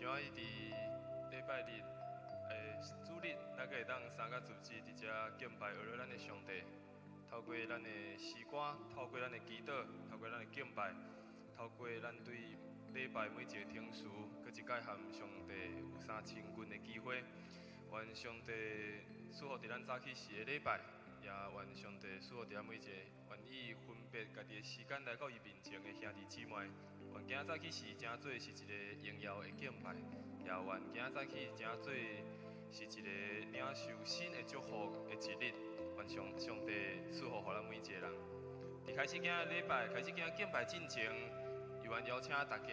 真歡喜佇禮拜日的主日，咱閣會當三甲組織佇遮敬拜阿樂咱的上帝。透過咱的詩歌，透過咱的祈禱，透過咱的敬拜，透過咱對禮拜每一个程序，閣一擺和上帝有相親近的機會。願上帝賜福佇咱早起時的禮拜，也願上帝賜福佇咱每一个願意分別家己的時間來到伊面前的兄弟姊妹。願今仔早起時成做是一个榮耀的敬拜，也願今仔早起成做是一个領受新的祝福的一日。願上帝賜福予咱每一個人。佇開始今仔禮拜，開始今仔敬拜進前，猶原邀請大家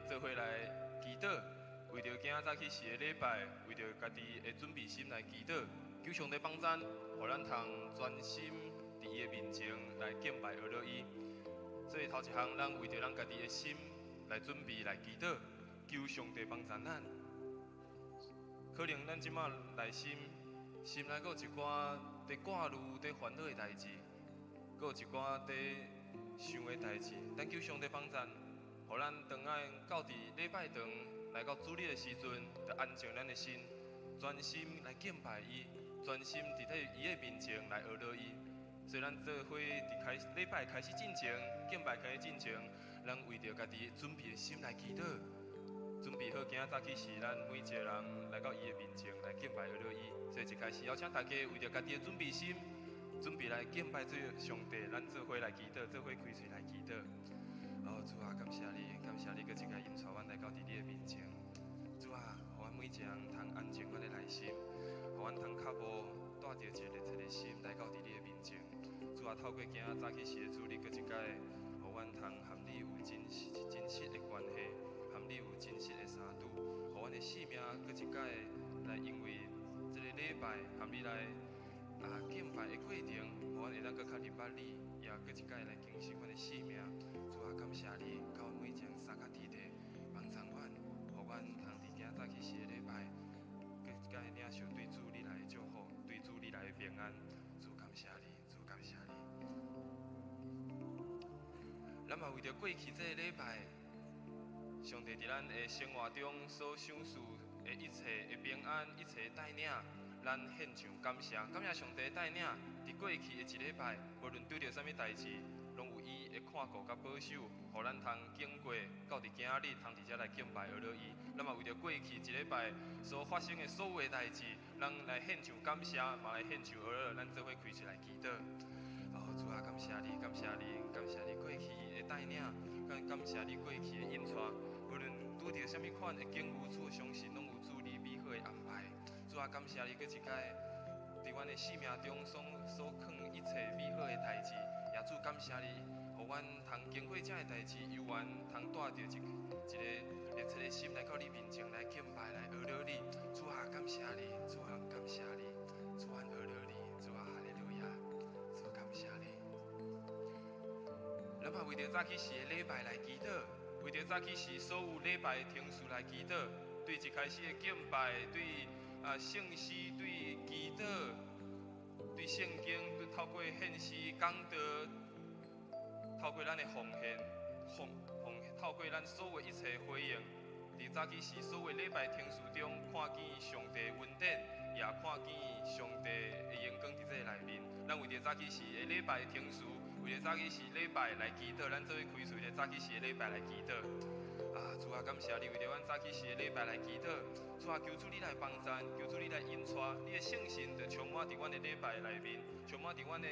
做伙來祈禱，為著今仔早起時的禮拜，為著家己的準備心來祈禱，求上帝幫贊，予咱通專心佇伊的面前來敬拜阿樂伊。所以頭一項，咱為著咱家己的心來準備來祈禱，求上帝幫贊咱。可能咱這馬內心心內閣有一寡佇掛慮、佇煩惱的代誌，閣有一寡佇想的代誌，但求上帝幫贊，予咱當咱到佇禮拜堂來到主日的時陣，就安靜咱的心，專心來敬拜伊，專心佇咧伊的面前來阿樂伊。所以咱做伙佇開禮拜開始進前，敬拜開始進前，咱為著家己準備的心來祈禱。準備好，今仔早起時，咱每一個人來到伊的面前來敬拜阿樂伊。所以一開始邀請大家為著家己的準備心，準備來敬拜這個上帝，咱做伙來祈禱，做伙開喙來祈禱。哦，主啊，感謝你，感謝你，閣一擺引帶阮來到佇你的面前。主啊，予阮每一個人通安靜阮的內心，予阮通較無帶著一個熱切的心來到佇你的面前。主啊，透過今仔早起時的主日，閣一擺，予阮通和你有真實、真實的關係，和你有真實的相拄，予阮的生命閣一擺來因為這個禮拜和你來敬拜的過程，予阮會當閣較認捌你，也閣一擺來更新阮的生命。主啊，感謝你，共阮每一個人相佮佇咧幫助阮，予阮通佇今仔早起時的禮拜，閣一擺領受對主你來的祝福，對主你來的平安。主感謝你，主感謝你。咱嘛為著過去這个禮拜，上帝佇咱的生活中所賞賜的一切的平安、一切的帶領，咱獻上感謝，感謝上帝的帶領。佇過去的一禮拜，無論拄著啥物代誌，攏有伊的看顧佮保守，予咱通經過到佇今仔日，通佇遮來敬拜阿樂伊。咱嘛為著過去一禮拜所發生的所有的代誌，咱來獻上感謝，嘛來獻上阿樂，咱做伙開喙來祈禱。哦，主啊，感謝你，感謝你，感謝你過去的帶領，感謝你過去的引帶。無論拄著啥物款的境遇，主相信攏有主你美好的安排。主啊，感謝你閣一擺佇阮的生命中所囥一切美好的代誌。也主感謝你，予阮通經過這个代誌，猶原通帶著一个熱切的心來到你面前來敬拜，來阿樂你。主啊，感謝你，主啊，感謝你，主啊，阿樂你，主啊，哈利路亞，主感謝你。咱嘛為著早起時的禮拜來祈禱，為著早起時所有禮拜的程序來祈禱，對一開始的敬拜，對聖詩，對祈禱，對聖經，對透過獻詩講道，透過咱的奉獻，透過咱所有一切回應，佇早起時所有禮拜程序中，看見上帝恩典，也看見上帝的榮光佇這內面。咱為著早起時的禮拜程序，為著早起時禮拜來祈禱，咱做伙開喙咧早起時的禮拜來祈禱。啊，主啊，感謝你為著阮早起時的禮拜來祈禱。主啊，求主你來幫贊，求主你來引帶，你的聖神就充滿佇阮的禮拜內面，充滿佇阮的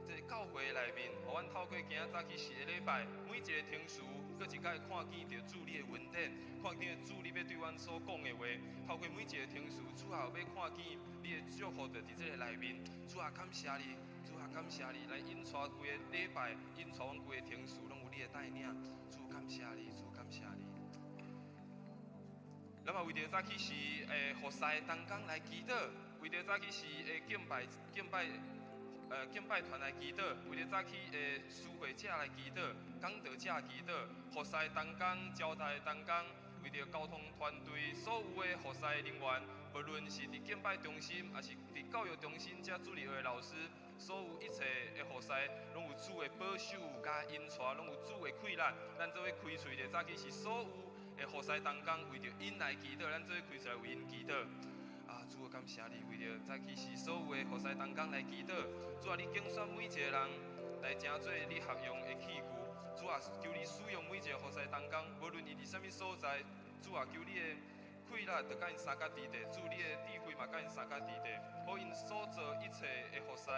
這個教會內面，予阮透過今仔早起時的禮拜，每一個程序，閣一擺看見著主你的恩典，看見主你欲對阮所講的話，透過每一個程序，主啊，欲看見你的祝福就佇這个內面。主啊，感謝你，主啊，感謝你來引帶規个禮拜，引帶阮規个程序，攏有你的帶領。主感謝你，主感謝你。咱嘛為著早起時的服侍同工來祈禱，為著早起時的敬拜團來祈禱，為著早起的司會者來祈禱，講道者祈禱，服侍同工、招待同工，為著交通團隊所有的服侍人員，無論是佇敬拜中心，抑是佇教育中心遮主日學的老師，所有一切的服侍，攏有主的保守佮引帶，攏有主的氣力。咱做伙開喙咧，早起時所有的服侍同工，為著𪜶來祈禱，咱做伙開喙來為𪜶祈禱。啊，主啊，感謝你，為著早起時所有的服侍同工來祈禱。主啊，你揀選每一个人來成做你合用的器具。主啊，求你使用每一个服侍同工，無論伊佇啥物所在。主啊，求你的氣力就佮𪜶相佮佇咧，主你的智慧嘛佮𪜶相佮佇咧，予𪜶所做一切的服侍，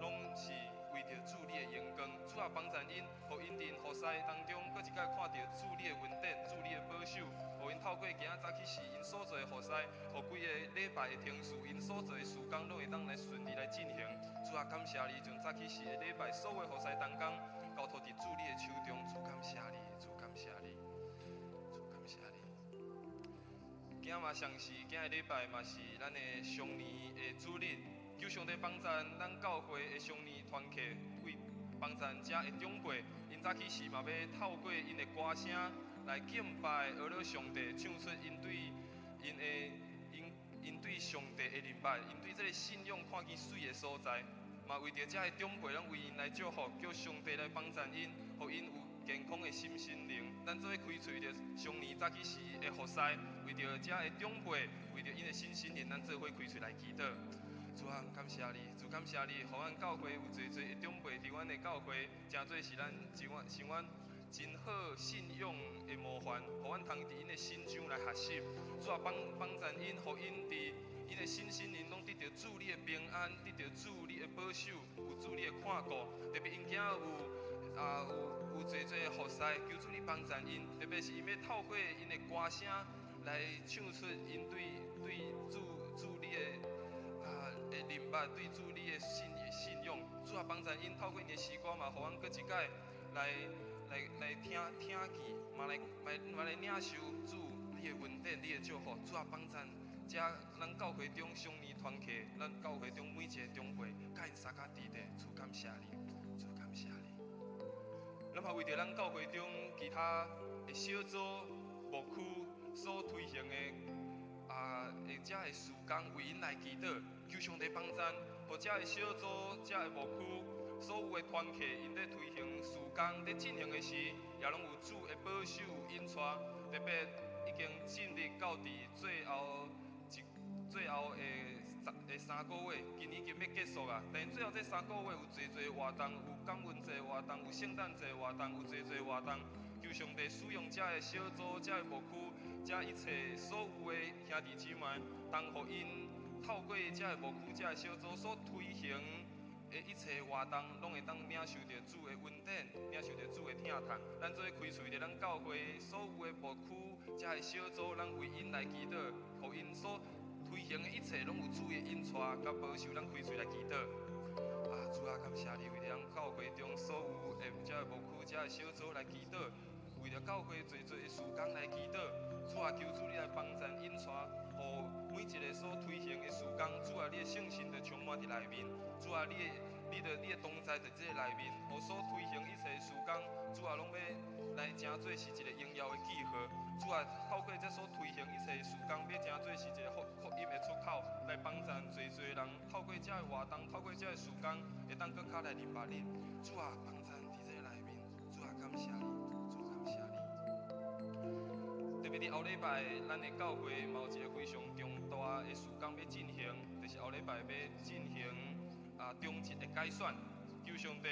攏是為著主你的榮光。主啊，幫贊𪜶，予𪜶佇服侍當中，閣一擺看著主你的恩典，主你的保守，予𪜶透過今仔早起時𪜶所做的服侍，予規個禮拜的程序，𪜶所做的事工，攏會當來順利來進行。主啊，感謝你，將早起時的禮拜所有服侍同工交託佇主你的手中。主感謝你，主感謝你，主感謝你。今仔嘛相是，今个禮拜嘛是咱的常年的主日，求上帝幫贊咱教會的常年團契，為幫贊遮的長輩，𪜶早起時嘛欲透過𪜶的歌聲來敬拜阿勒上帝，唱出𪜶對𪜶的𪜶𪜶對上帝的認捌，𪜶對這个信仰看見媠的所在，嘛為著遮的長輩，咱為𪜶來祝福，叫上帝來幫贊𪜶，予𪜶有健康的身心靈。咱做伙開喙著常年早起時的服侍，為著遮的長輩，為著𪜶的身心靈，咱做伙開喙來祈禱。主啊，感謝你，主感謝你，予阮教會有濟濟的長輩佇阮的教會，成做是咱一阮像阮真好信仰的模範，予阮通佇𪜶的身上來學習。主啊，幫幫贊𪜶，予𪜶佇𪜶的身心靈攏得著主你的平安，得著主你的保守，有主你的看顧。特別𪜶囝有啊有有濟濟的服侍，求主你幫贊𪜶，特別是𪜶欲透過𪜶的歌聲來唱出𪜶對對主主你的啊的認捌，對主你的信信仰。主啊，幫贊𪜶透過𪜶的詩歌嘛，予阮閣一擺來來來聽聽見，嘛來來嘛來領受主你的恩典，你的祝福。主啊，幫贊遮咱教會中常年團契，咱教會中每一个長輩，佮𪜶相佮佇咧，主感謝你，主感謝你。咱嘛為著咱教會中其他的小組牧區所推行的啊，的遮的事工，為𪜶來祈禱，求上帝幫贊，予遮的小組、遮的牧區所有的團契，𪜶咧推行事工咧進行的時，也攏有主的保守引帶，特別已經進入到佇最後一最後的十的三個月，今年已經欲結束啊。但是最後這三個月有濟濟活動，有感恩節活動，有聖誕節活動，有濟濟活動。求上帝使用遮的小組、遮的牧區、遮一切所有的兄弟姊妹，當予𪜶透過遮的牧區、遮的小組所推行的一切活動，攏會當領受著主的恩典，領受著主的疼痛。咱做伙開喙佇咱教會所有的牧區、遮的小組，咱為𪜶來祈禱，予𪜶所推行的一切攏有主的引帶佮保守，咱開喙來祈禱。啊，主啊，感謝你為著咱教會中所有的遮的牧區、遮的小組來祈禱，為著教會濟濟的事工來祈禱。主啊，求主你來幫贊引帶，予每一个所推行的事工，主啊，你的聖神就充滿佇內面。主啊，你的、你的、你的同在佇這个內面，予所推行一切事工，主啊，攏欲來成做是一个榮耀的記號。主啊，透過這所推行一切事工，欲成做是一个福福音的出口，來幫贊濟濟人。透過這个活動，透過這个事工，會當閣較來認捌你。主啊，幫贊佇這个內面。主啊，感謝你，主感謝你。特別佇後禮拜，咱的教會嘛有一个非常重大的事工欲進行，就是後禮拜欲進行啊長執的改選，求上帝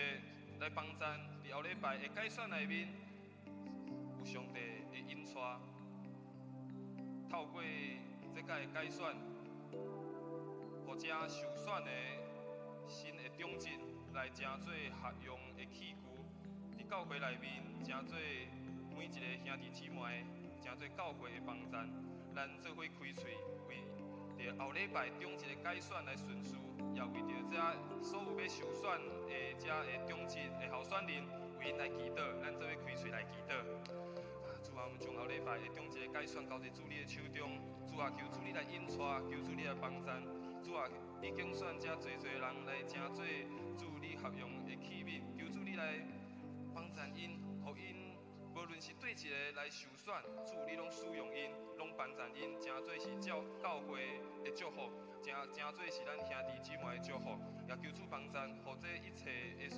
來幫贊。佇後禮拜的改選內面，有上帝的引帶，透過這擺的改選，予遮受選的新的長執來成做合用的器具，佇教會內面成做每一個兄弟姊妹，成做教會的幫贊。咱做伙開喙，為著後禮拜長執的改選來順序，也為著遮所有欲受選的遮的長執的候選人，為𪜶來祈禱。咱做伙開喙來祈禱。啊，主啊，我們將後禮拜的長執的改選交佇主你的手中。主啊，求主你來引帶，求主你來幫贊。主啊，你揀選遮濟濟人來成做主你合用的器皿，求主你來幫贊𪜶，予𪜶無論是佗一个來受選，主你攏使用𪜶，攏幫贊𪜶，成做是教教會的祝福，成成做是咱兄弟姊妹的祝福，也求主幫贊，予這一切的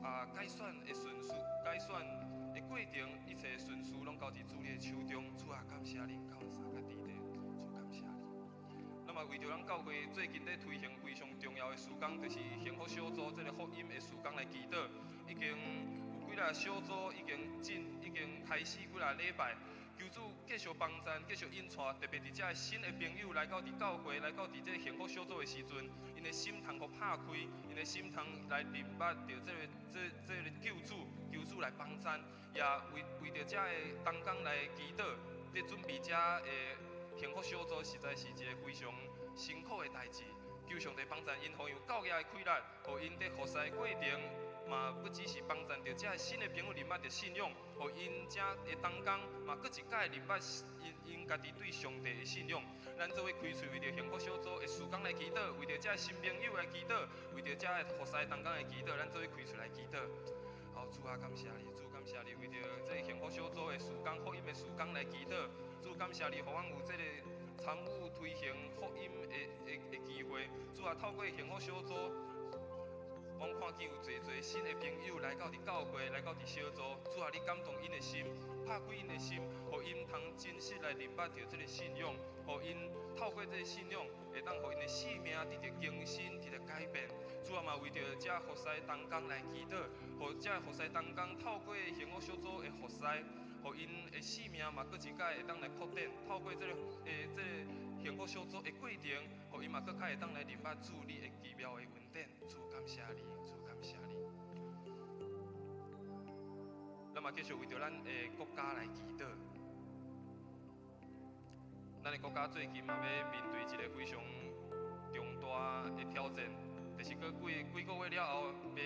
啊改選的順序、改選的過程，一切順序攏交佇主你的手中。主啊，謝你，教阮相佮佇咧，主感謝你。咱嘛為著咱教會最近咧推行非常重要的事工，就是幸福小組這个福音的事工來祈禱，已經有幾若小組已經進，已經開始幾若禮拜。求主繼續幫贊，繼續引帶，特別佇遮新的朋友來到佇教會，來到佇這个幸福小組的時陣，𪜶的心通予拍開，𪜶的心通來認捌著這个救主，求主來幫贊，也為著遮的同工來祈禱，佇準備遮的幸福小組，實在是一个非常辛苦的代誌。求上帝幫贊𪜶，予𪜶有夠額的氣力，予𪜶佇服侍過程，嘛不只是幫贊著遮新的朋友認捌著信仰，予𪜶遮的同工嘛，閣一擺認捌𪜶家己對上帝的信仰。咱做伙開喙為著幸福小組的事工來祈禱，為著遮新朋友來祈禱，為著遮的服侍同工來祈禱，咱做伙開喙來祈禱。好，主啊，感謝你，主感謝你，為著這個幸福小組的事工、福音的事工來祈禱。主感謝你，予阮有這个參與推行福音的機會。主啊，透過幸福小組，阮看見有濟濟新的朋友來到佇教會，來到佇小組。主啊，你感動𪜶的心，拍開𪜶的心，予𪜶通真實來認捌著這个信仰，予𪜶透過這个信仰，會當予𪜶的生命得著更新，得著改變。主啊，嘛為著遮服侍同工來祈禱，予遮服侍同工透過幸福小組的服侍，予𪜶的生命嘛，閣一擺會當來擴展。透過這个幸福小組的過程，予𪜶嘛閣較會當來認捌主你的奇妙的恩典。主感謝你，主感謝你。咱嘛繼續為著咱的國家來祈禱。咱的國家最近嘛欲面對一个非常重大的挑戰，就是閣幾幾個月了後，欲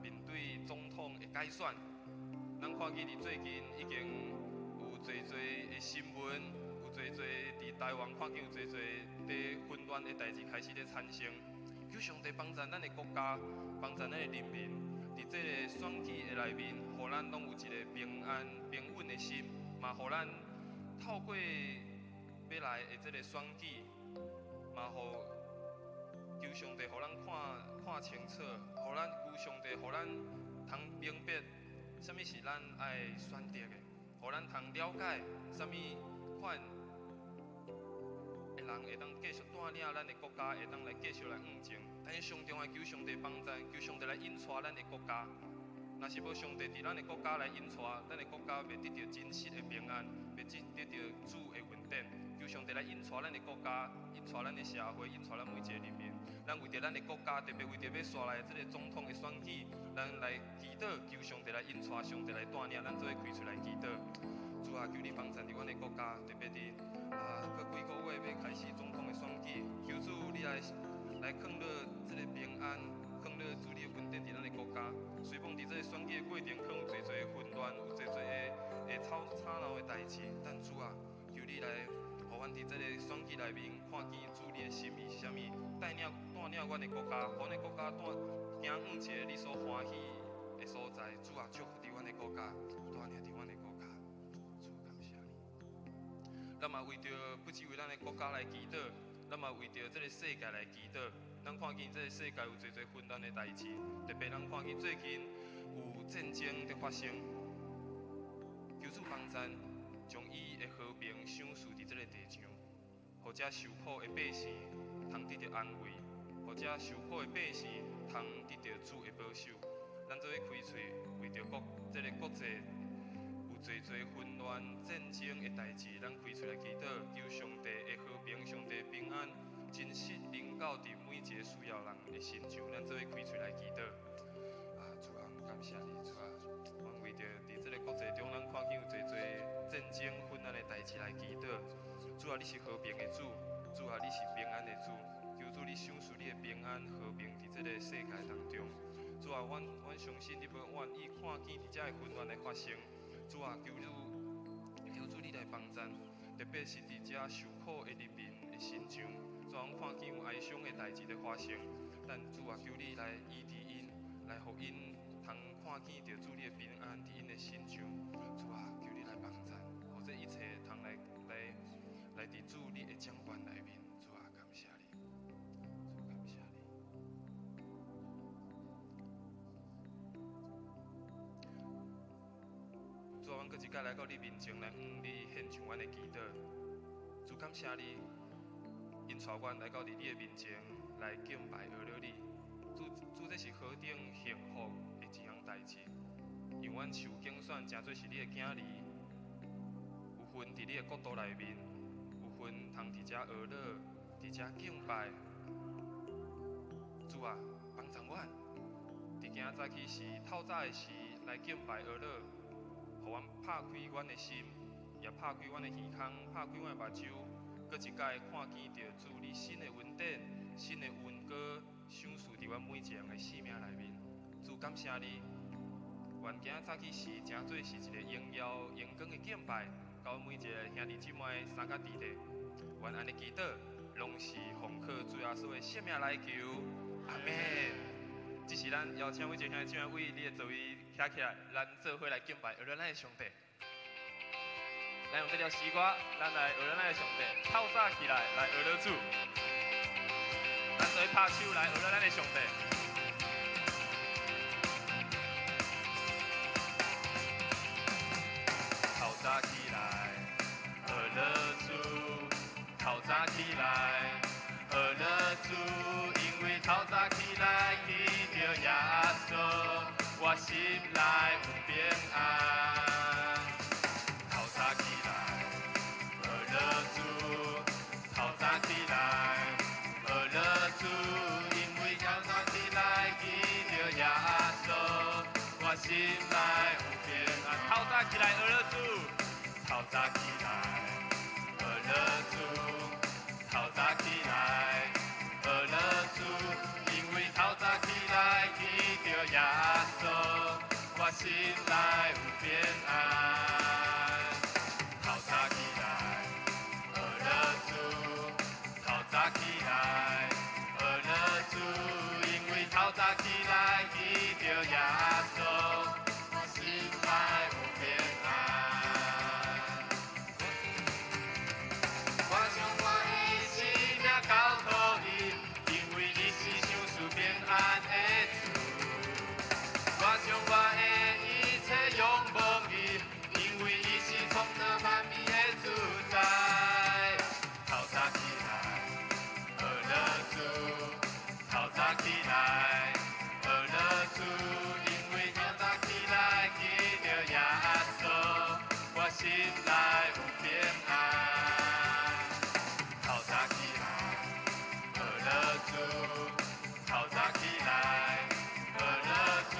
面對總統的改選。咱看見佇最近已經有濟濟的新聞，有濟濟佇台灣看見有濟濟佇混亂的代誌開始咧產生。求上帝幫贊咱的國家，幫贊咱的人民，佇這个選舉的內面，予咱攏有一个平安平穩的心，嘛予咱透過欲來的這个選舉，嘛予求上帝予咱看看清楚，予咱求上帝予咱通明白，啥物是咱愛選擇的，予咱通了解啥物款的人會當繼續帶領咱的國家，會當來繼續來向前。但是上重要，求上帝幫贊，求上帝來引帶咱的國家。若是無上帝佇咱的國家來引帶，咱的國家袂得著真實的平安，袂得著主的恩典。求上帝來引帶咱的國家，引帶咱的社會，引帶咱每一个人民。咱為著咱的國家，特別為著欲紲來這个總統的選舉，咱來祈禱，求上帝來引帶，上帝來帶領，咱做伙開喙來祈禱。主啊，求你幫贊佇阮的國家，特別佇閣幾個月欲開始總統的選舉，求主你來囥落這个平安，囥落主你的恩典佇咱的國家。雖講佇這个選舉的過程，可能有濟濟的混亂，有濟濟的吵吵鬧的代誌，但主啊，求你來，予阮佇這个選舉內面看見主你的心意是啥物，帶領阮的國家，予阮的國家帶行向一个你所歡喜的所在。主啊，祝福佇阮的國家，帶領佇阮的國家。主感謝你。咱嘛為著不只為咱的國家來祈禱，咱嘛為著這个世界來祈禱。咱看見這个世界有濟濟混亂的代誌，特別咱看見最近有戰爭佇發生，求主幫贊，將伊的和平賞賜佇這个地上，予遮受苦的百姓通得著安慰，予遮受苦的百姓通得著主的保守。咱做伙開喙，為著國這个國際有濟濟混亂、戰爭的代誌，咱開喙來祈禱，求上帝的和平、上帝的平安，真實臨到佇每一个需要人的身上。咱做伙開喙來祈禱。啊，主啊，感謝你，主啊，阮為著佇這个國際中，咱看見有濟濟戰爭、混亂的代誌來祈禱。主啊，你是和平的主，主啊，你是平安的主，求主你賞賜你的平安和平佇這个世界當中。主啊，阮相信你無願意看見佇遮个混亂的發生。主啊，求主你來幫贊，特別是佇遮受苦的人民的身上。主啊，阮看見有哀傷的代誌佇發生，但主啊，求你來醫治𪜶，來予𪜶通看見著主你的平安佇𪜶的身上。主啊，求你來幫贊，予這一切通來佇主你的掌權內面。主啊，感謝你，主感謝你。主啊，阮閣一擺來到你面前來向你獻上阮的祈禱。主，感謝你，𪜶帶阮來到佇你的面前來敬拜阿樂你。主，主，這是何等幸福的一項代誌，讓阮受揀選，成做是你的囝兒，有份佇你的國度內面，有份通佇遮阿樂，佇遮敬拜。主啊，幫助阮，佇今仔早起時透早的時來敬拜阿樂，予阮拍開阮的心，也拍開阮的耳孔，拍開阮的目睭，閣一擺看見著主你新的恩典、新的恩膏，賞賜佇阮每一個人的生命內面。主，感謝你，願今仔早起時成做是一個榮耀榮光的敬拜，共阮每一個兄弟姊妹三甲弟弟，願按呢祈禱，攏是奉靠主耶穌的聖名來求，阿們。這時咱邀請每一個兄弟姊妹為你的座位徛起來，咱做伙來敬拜阿樂咱的上帝。咱用這條詩歌，咱來阿樂咱的上帝，透早起來來阿樂主。咱做伙拍手來阿樂咱的上帝。透早起來，阿樂主，透早起來，阿樂主，因為透早起來見著耶穌，我心內有平安。透早起來，阿樂主，透早起來，阿樂主，因為透早起來見著耶穌，我心內有平安。透早起來，阿樂主，透早起來，阿樂主，透早起來，阿樂主，因為透早起來見著耶穌，我心內有平安。透早起來，阿樂主，透早起來，阿樂主，因為透早起來見著耶穌，我心內有平安。我將我的生命交託你，因為你是賞賜平安的主。我將我的一切仰望你，因為你是創造萬物的主宰。透早起來，阿樂主，透早起來，阿樂主，因為透早起來見著耶穌，我心內有平安。透早起來，阿樂主，透早起來，阿樂主，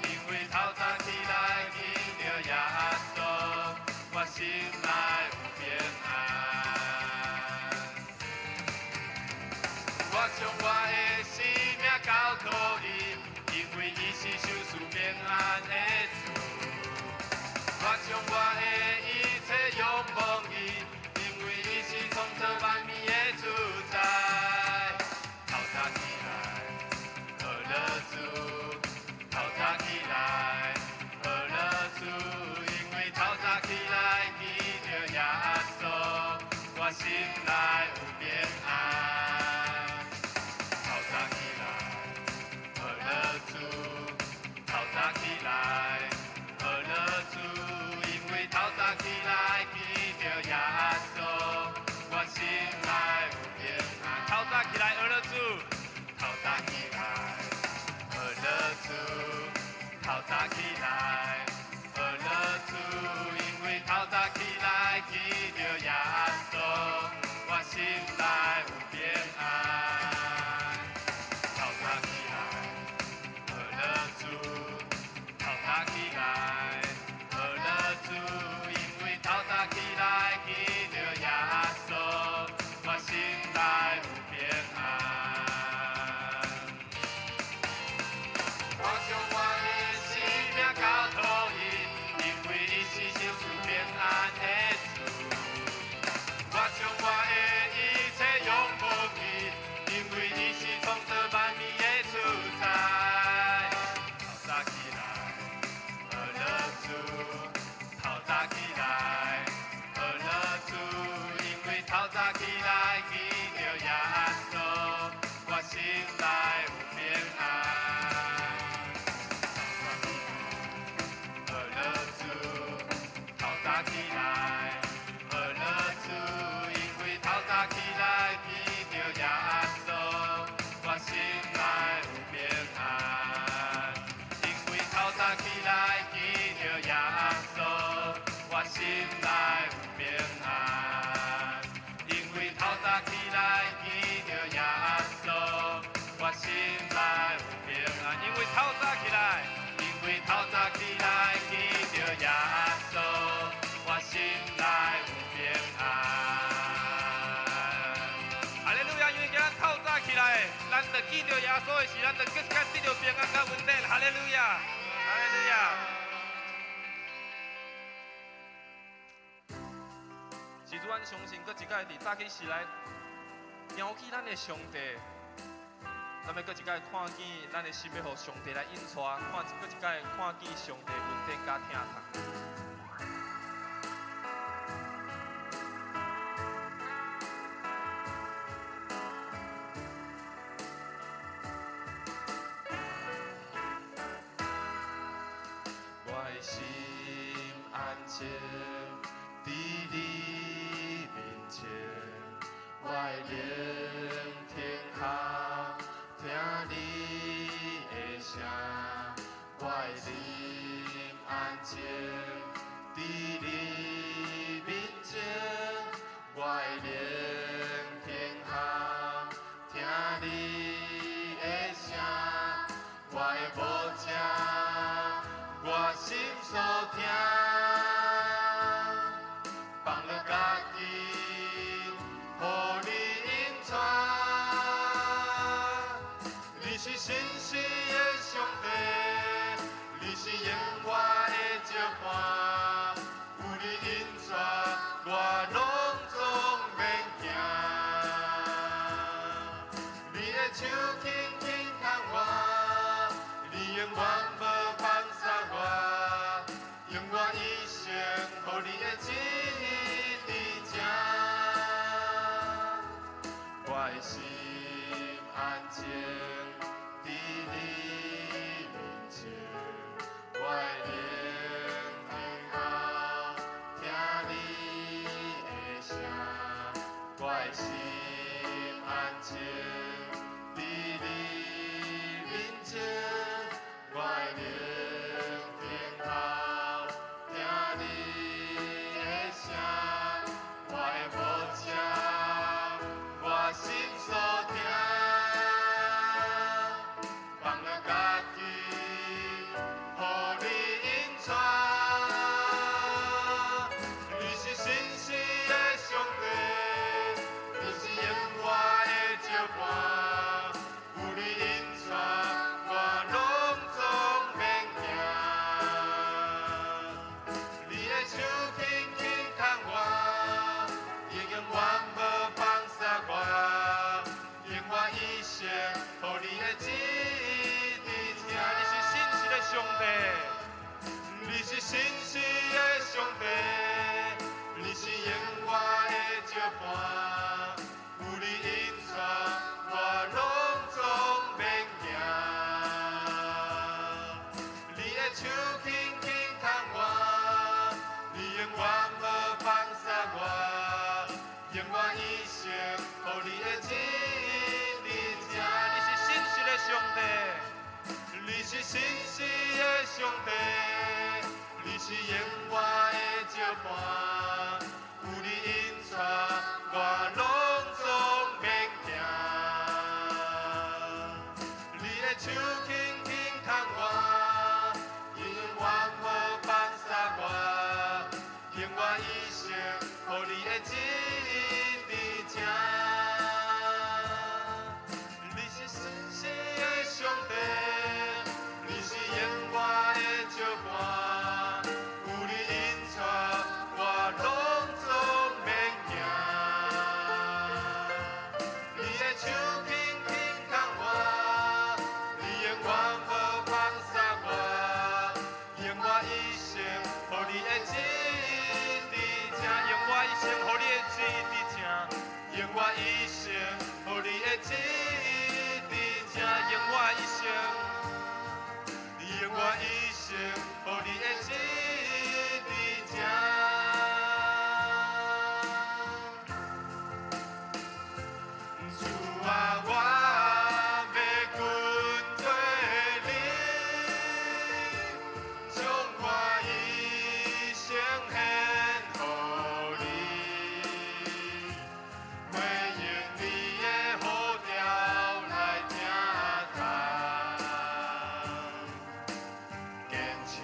因為透早起來見著耶穌，我心內有平安。我將我的生命交託你，因為你是賞賜平安的主。我將我的一切仰望你，因為你是創造萬物的主宰。透早起來，阿樂主，透早起來，阿樂主，因為透早起來見著耶穌，我心內有平安。透早起來，阿樂主，透早起來，阿樂主，因為透早起來見著耶穌，我心內有平安。透早起來，阿樂主，透早起來，阿樂主，透早起來，阿樂主，因為透早起來見著耶穌，我心內有平安。透早起來，阿樂主，透早起來，阿樂主，因為透早起來見著耶穌，我心內有平安。我將我的生命交託你，因為你是賞賜平安的主。我將我的一切仰望你，因為你是創造萬物的主宰。透早起來，阿樂主，透早起來，阿樂主，咱著見著耶穌的時，咱就閣較得著平安佮恩典。哈利路亞，哈利路亞。是主，阮相信，閣一擺佇早起時來邀起咱的上帝，咱欲閣一擺看見咱的心欲予上帝來引帶，看閣一擺看見上帝恩典佮疼痛。我的心安靜佇你面前，我的靈停下聽你的聲，我的心安靜佇你面前，我的靈停下聽你的聲，我的牧者，我心所疼，放落家己，予你引帶。你是信實的上帝，你是永遠的石磐，有你引帶，我攏總免驚。你的手輕輕牽我，你永遠無放捨我，用我一生予你的旨意佇這。我的心安靜佇你面前，我的靈停下聽你的聲，我的心安靜佇你面前，我的靈停下聽你的聲，我的牧者，我心所疼，放落家己，予你引帶。你是信實的上帝，你是永遠的石磐，有你引帶，我攏總免驚。你的手輕輕牽我，你永遠無放捨我，用我一生予你的旨意佇這。你是信實的上帝，你是信實的上帝，你是永遠的石磐，有你引帶，我攏總免驚。你的手輕輕牽我，你永遠無放捨我，用我一生予你的旨意佇這。你是信實的上帝，你是信實的上帝，你是永遠的石磐，有你引帶，我攏總免驚。你的手輕輕牽我，你永遠無放捨我，用我一生予你的旨意佇這。你是信實的上帝，你是永遠的石磐，有你引帶，我攏總免驚。你的手輕輕牽我，你永遠無放捨我，用我一生予你的旨意佇這。用我一生予你的旨意佇這。用我一生予你的旨意佇這。用我一生，用我一生予你的旨意佇這。主啊，我欲跟隨你，將我一生獻予你，回應你的呼召來聽從，堅強。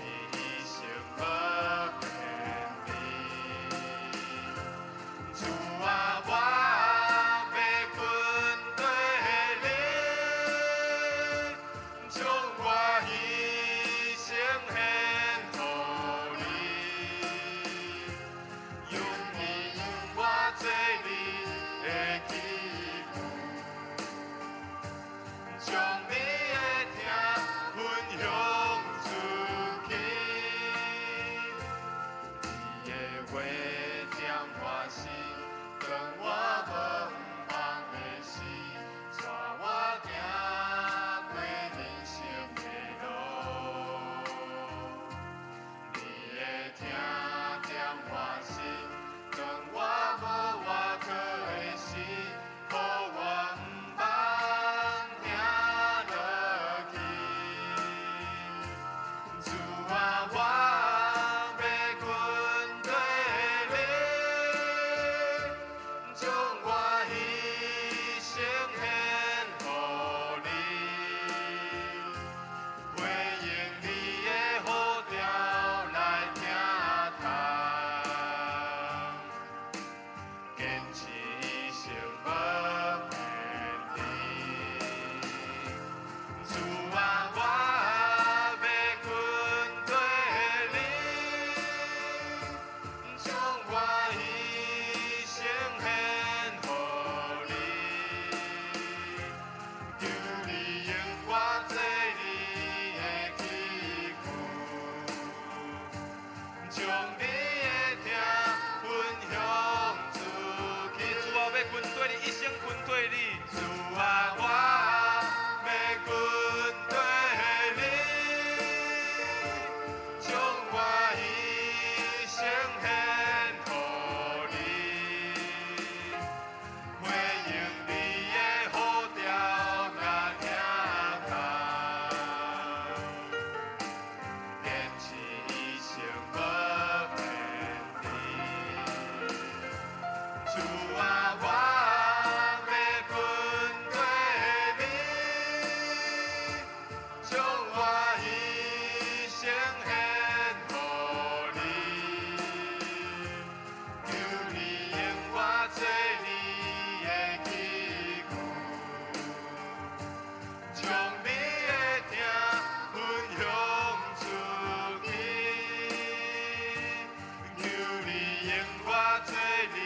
做你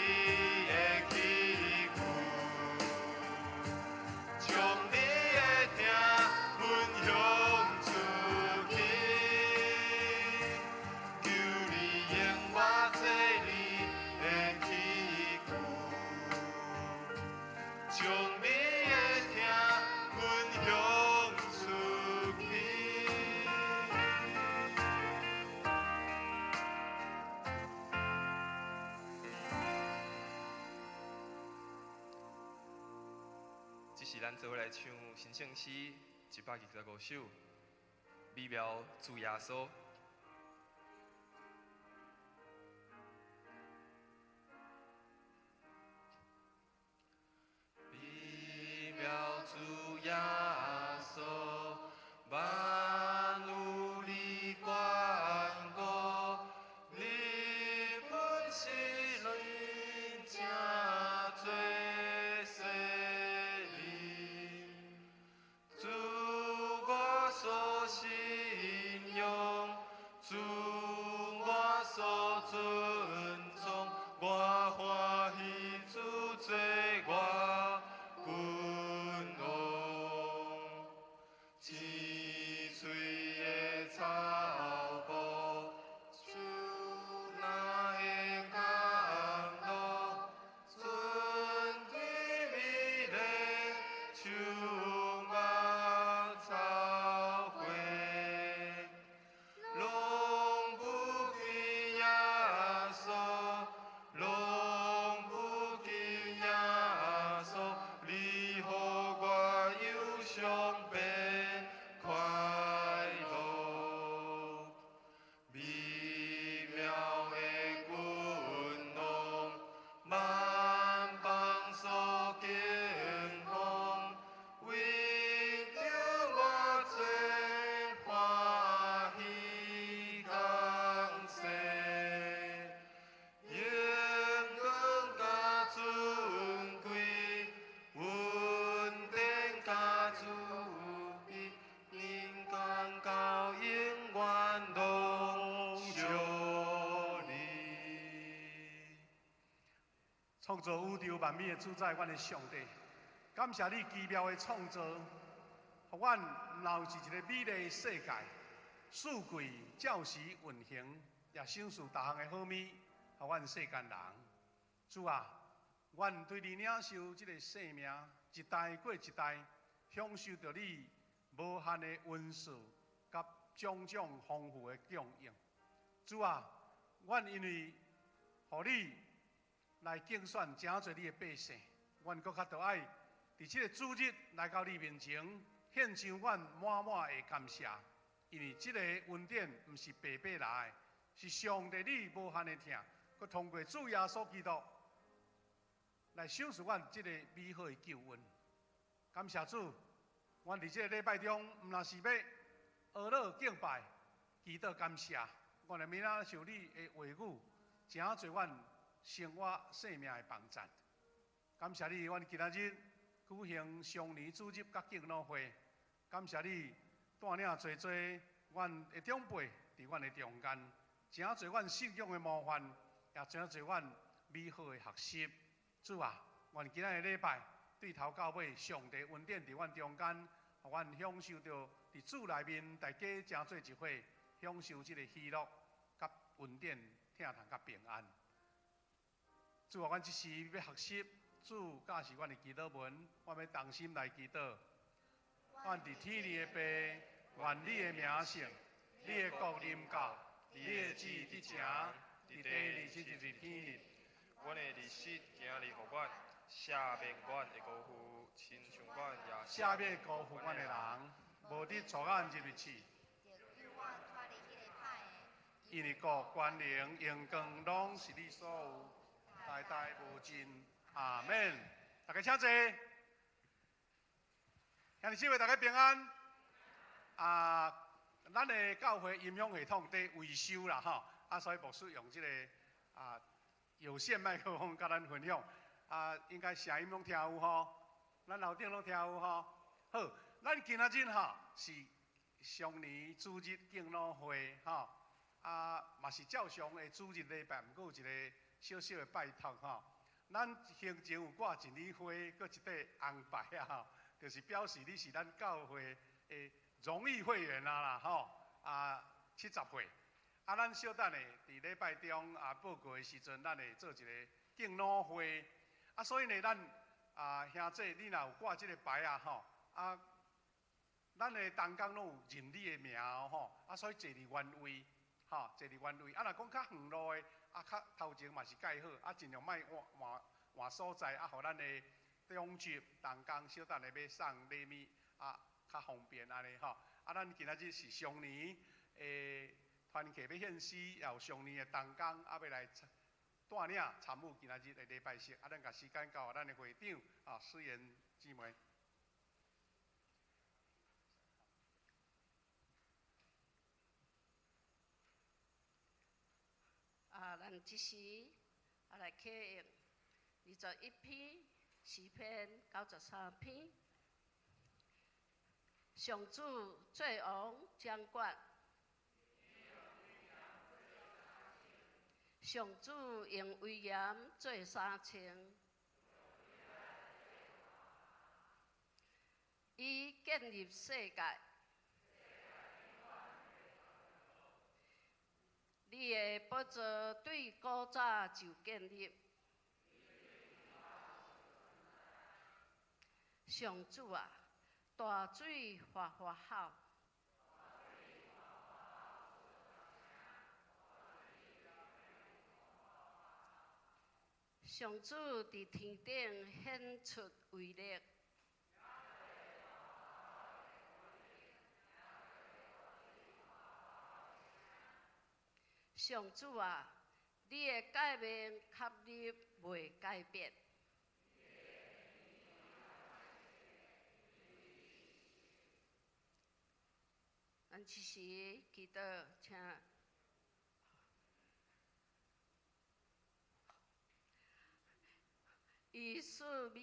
的器具，将你的疼分享出去。求你用我做你的器具，将你的疼分享出去。这是咱做伙来唱神圣诗125首，美妙主耶稣。美妙主耶稣，万有你眷顾，你本是恁正做世人，主我所信仰，主我所尊崇，我歡喜主做我君王。青翠的草埔，主若會甘露，春天美麗，樹木草花，攏不及耶穌，攏不及耶穌，你予我憂傷變快樂。美妙的君王，萬邦所敬奉，為著我做歡喜降世，榮光佮尊貴，恩典佮慈悲，人間到永遠攏屬你。創造宇宙萬物的主宰，阮的上帝，感謝你奇妙的創造，予阮若有一個美麗的世界，四季照時運行，也賞賜逐項的好物，予阮世間人。主啊，阮對你領受這個生命，一代過一代，享受著你無限的恩賜佮種種豐富的供應。主啊，阮因為予你來揀選成做你的百姓，阮閣較著愛佇這個主日來到你面前，獻上阮滿滿的感謝。因為這個恩典毋是白白來的，是上帝你無限的疼，閣通過主耶穌基督來賞賜阮這個美好的救恩。感謝主，阮佇這個禮拜中，毋若是欲學樂敬拜、祈禱感謝，阮會明仔受你的話語，成做阮生活生命的幫贊。感謝你，阮今仔日舉行雙年主日佮敬老會。感謝你帶領濟濟阮的長輩佇阮的中間，成做阮信仰的模範，也成做阮美好的學習。主啊，願今仔日禮拜對頭到尾，上帝恩典佇阮中間，予阮享受著佇主內面大家成做一伙，享受這個喜樂、佮恩典、疼痛佮平安。主啊，阮這時欲學習主教示阮的祈禱文，我欲同心來祈禱。阮佇天裡的父，願你的名聖，你的國臨到，你的旨意得成，佇地裡親像佇天裡。阮的日食今日予阮，赦免阮的辜負，親像阮也赦免辜負阮的人，無得帶阮入去試。因為國、權能、榮光，攏是你所有，代代無盡。阿們。大家請坐。兄弟姊妹，大家平安。啊，咱的教會音響系統佇維修啦，吼。啊，所以牧師用這個有線麥克風佮咱分享。啊，應該聲音攏聽有吼，咱樓頂攏聽有吼。好，咱今仔日吼是雙年主日敬老會吼，啊，嘛是照常的主日禮拜，毋過有一個小小的拜託吼。咱胸前有掛一蕊花，閣一塊紅牌啊吼，就是表示你是咱教會的榮譽會員啊啦吼。啊，70歲。啊，咱小等下佇禮拜中啊報告的時陣，咱會做一個敬老會。啊，所以呢，咱啊兄弟，你若有掛這個牌啊吼，啊，咱的同工攏有認你的名吼，啊，所以坐佇原位，吼，坐佇原位。啊，若講較遠路的，啊，較頭前嘛是蓋好，啊，盡量莫換換換所在，啊，予咱的長執同工小等下欲送禮物，啊，較方便按呢吼。啊，咱今仔日是雙年的團契欲獻詩，也有雙年的同工啊，欲來帶領參與今仔日的禮拜式。啊，咱共時間交予咱的會長啊，思妍姊妹。啊，咱這時啊來啟用21篇詩篇93篇，上主做王掌管，上主用威嚴做衫穿，伊建立世界。你的寶座對古早就建立。上主啊，大水發發吼。上主佇天頂顯出威力。上主啊，你的誡命確立袂改變。咱這時祈禱，請伊賜美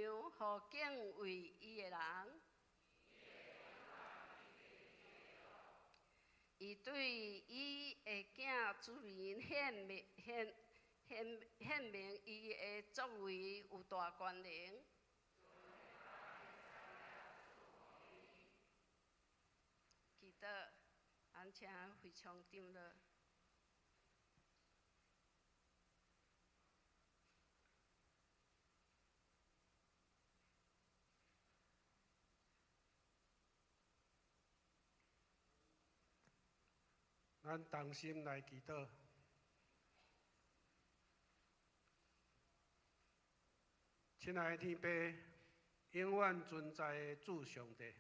糧予敬畏伊的人。伊對伊的囝子民顯明顯顯顯明伊的作為有大權能。祈禱，咱請惠昌長老。咱同心來祈禱。親愛的天父，永遠存在的主上帝，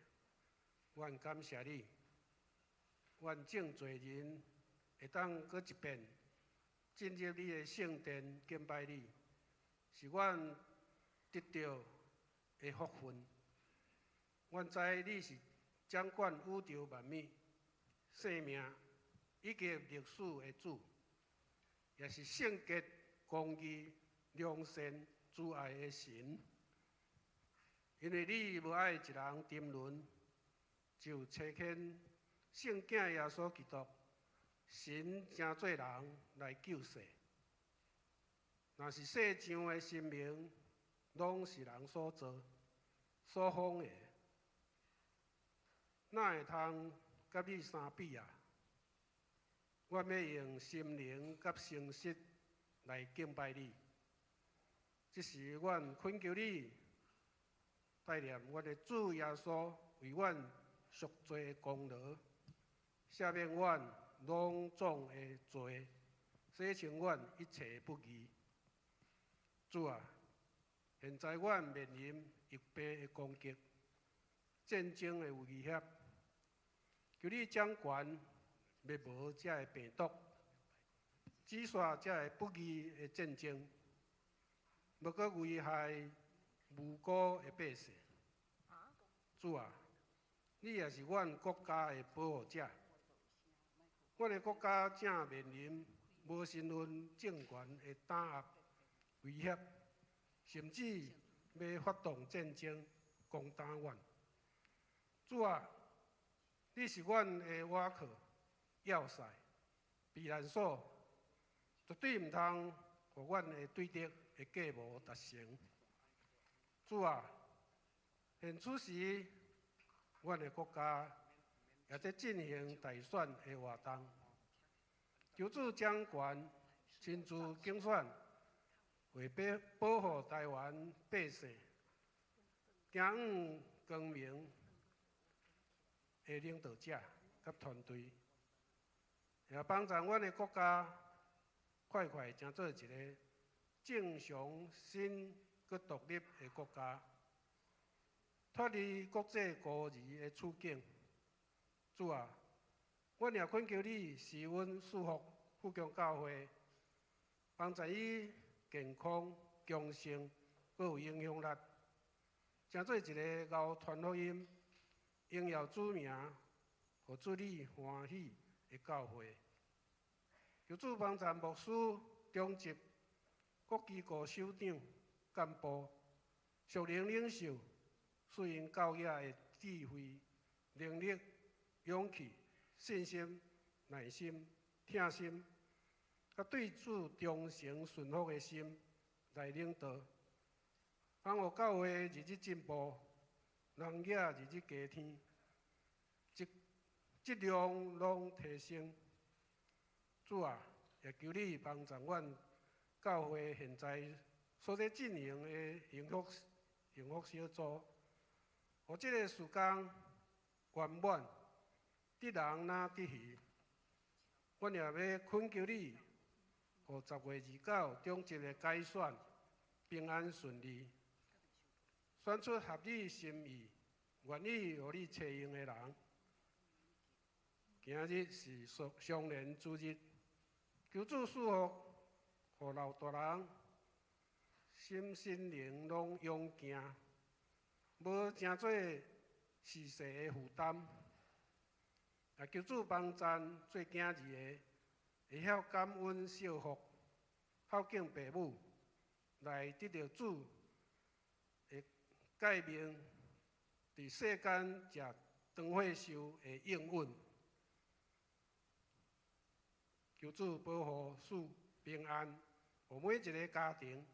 阮感謝你，阮眾罪人會當閣一遍進入你的聖殿敬拜你，是阮得著的福分。阮知你是掌管宇宙萬物、生命以及歷史的主，也是聖潔、公義、良善、慈愛的神。因為你無愛一人沉淪，就差遣聖子耶穌基督，神成做人來救世。若是世上的神明，攏是人所造、所仿的，哪會通佮你相比啊？我欲用心靈佮誠實來敬拜你。這時，阮懇求你，代念阮的主耶穌為阮贖罪的功勞，赦免阮攏總的罪，洗清阮一切不義。主啊，現在阮面臨疫病的攻擊、戰爭的威脅，求你掌權，滅無這个病毒，止煞這个不義的戰爭，莫閣危害無辜的百姓。主啊，你也是阮國家的保護者。阮的國家正面臨無身份政權的打壓、威脅，甚至欲發動戰爭攻打阮。主啊，你是阮的倚靠、要塞、避難所，絕對毋通予予阮的对敌的计无达成。主啊，现此时，阮的国家也伫进行大选的活动，求主掌权，亲自竞选，为保护台湾百姓，行向光明的领导者佮团队，也帮助阮的国家快快成做一个正常、新、阁独立的国家，脱离国际孤儿的处境。主啊，阮也恳求你赐阮赐福富强教会，帮助伊健康、强盛，阁有影响力，成做一个𠢕传福音、荣耀主名、予主你欢喜的教会。求主帮助牧师、长执、各机构首长、干部、属灵领袖，赐𪜶教育的智慧、能力、勇气、信心、耐心、疼心，佮对主忠诚顺服的心来领导，帮予教会日日进步，人也日日加添，质质量拢提升。主啊，也求你帮助阮教会现在所咧进行的幸福幸福小组，予这个事工圆满，得人若得鱼。阮也欲恳求你，予10月29中执的改选平安顺利，选出合你心意、愿意予你采用的人。今日是双连主日，求主赐福，予老大人心身灵拢勇健，无成做世世的负担。也求主帮赞做囝儿的，会晓感恩惜福，孝敬父母，来得著主的诫命，伫世间食长岁寿的应允。求主保护赐平安，予每一个家庭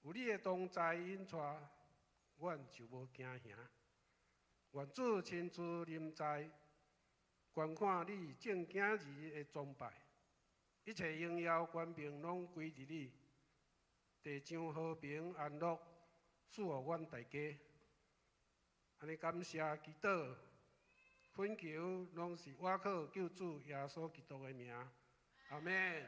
有你的同在引带，阮就无惊吓。愿主亲自临在，观看你众囝儿的崇拜，一切荣耀权柄拢归伫你，地上和平安乐赐予阮大家。按呢感谢祈祷，恳求拢是倚靠救主耶稣基督的名，阿们。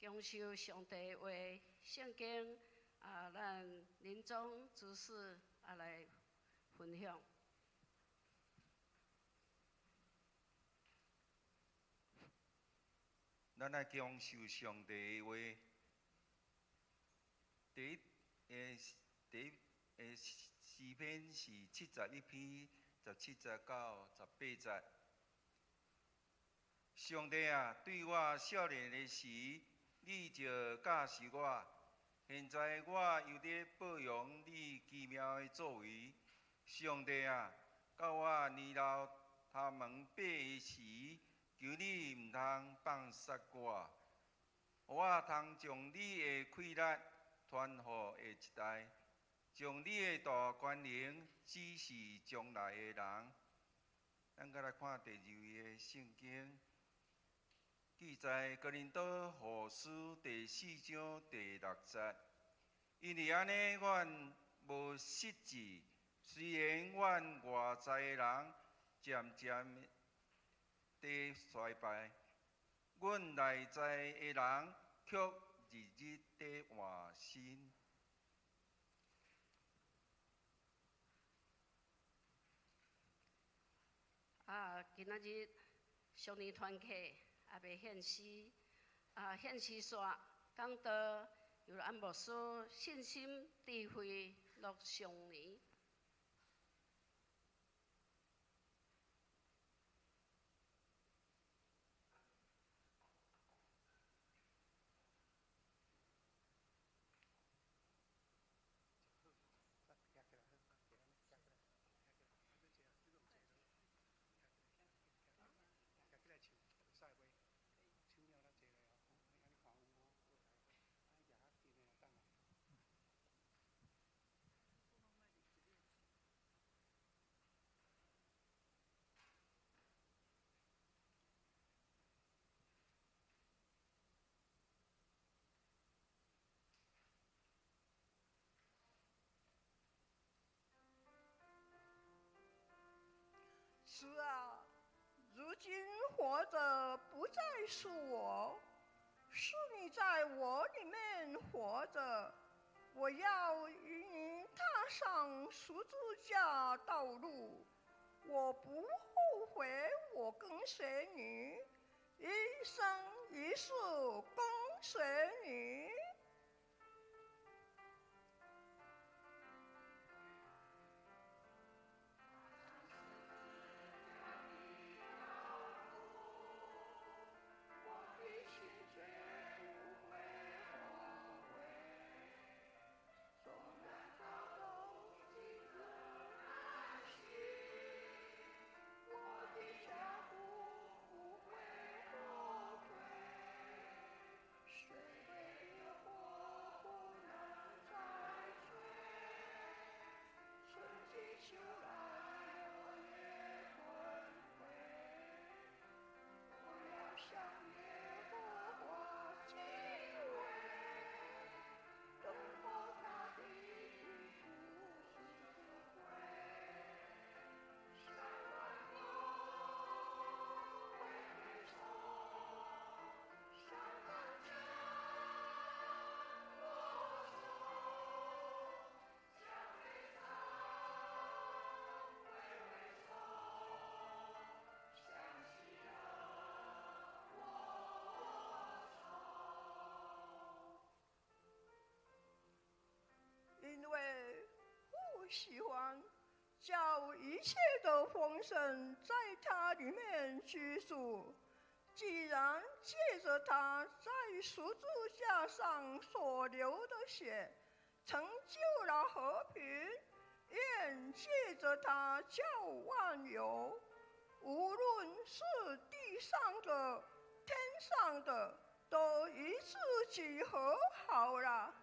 享受上帝话，圣经啊，咱林宗执事啊来分享。咱来享受上帝的话。第一，第一，诗篇是71篇17节到18节。上帝啊，对我少年的时，你就教示我，现在我犹伫报扬你奇妙的作为。上帝啊，到我年老头毛白的时，求你毋通放杀我，予我通将你的气力传予下一代，将你的大权能指示将来的人。咱阁来看第二位的圣经。记载哥林多后书第4章第6节，因为按呢，阮无失志，虽然阮外在的人渐渐地衰败，阮内在的人却日日伫换新。啊，今仔日少年团契也袂献诗，啊，献诗煞讲道由安牧师信心智慧乐上年。主啊，如今活着不再是我，是你在我里面活着。我要与你踏上十字架道路，我不后悔，我跟随你，一生一世跟随你。因为父喜欢叫一切的丰盛在他里面居住。既然借着他在十字架上所流的血成就了和平，愿借着他叫万有，无论是地上的、天上的，都与自己和好了。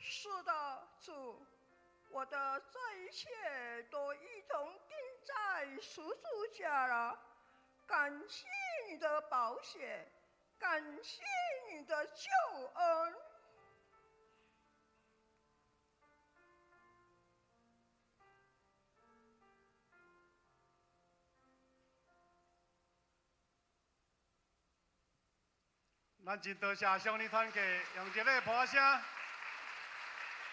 是的，主，我的这一切都一同钉在十字架了。感谢你的宝血，感谢你的救恩。咱真多谢乡里团契用一个破声，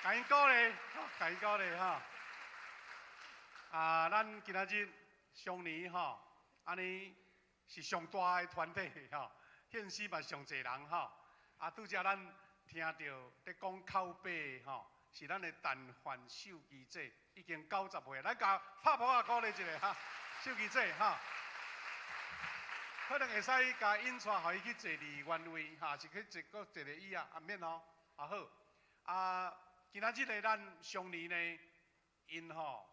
共𪜶鼓励，共𪜶鼓励哈。啊，咱今仔日双年吼，按呢是上大的团体吼，献诗嘛上济人吼。啊，拄才咱听著咧讲口碑吼，是咱的陈范秀琪姐，已经90岁，咱共拍噗仔鼓励一下哈，秀琪姐哈。可能会使共𪜶带，予伊去坐伫原位，哈，是去坐阁坐个椅仔，啊免吼，啊好。啊，今仔日个咱双年呢，𪜶吼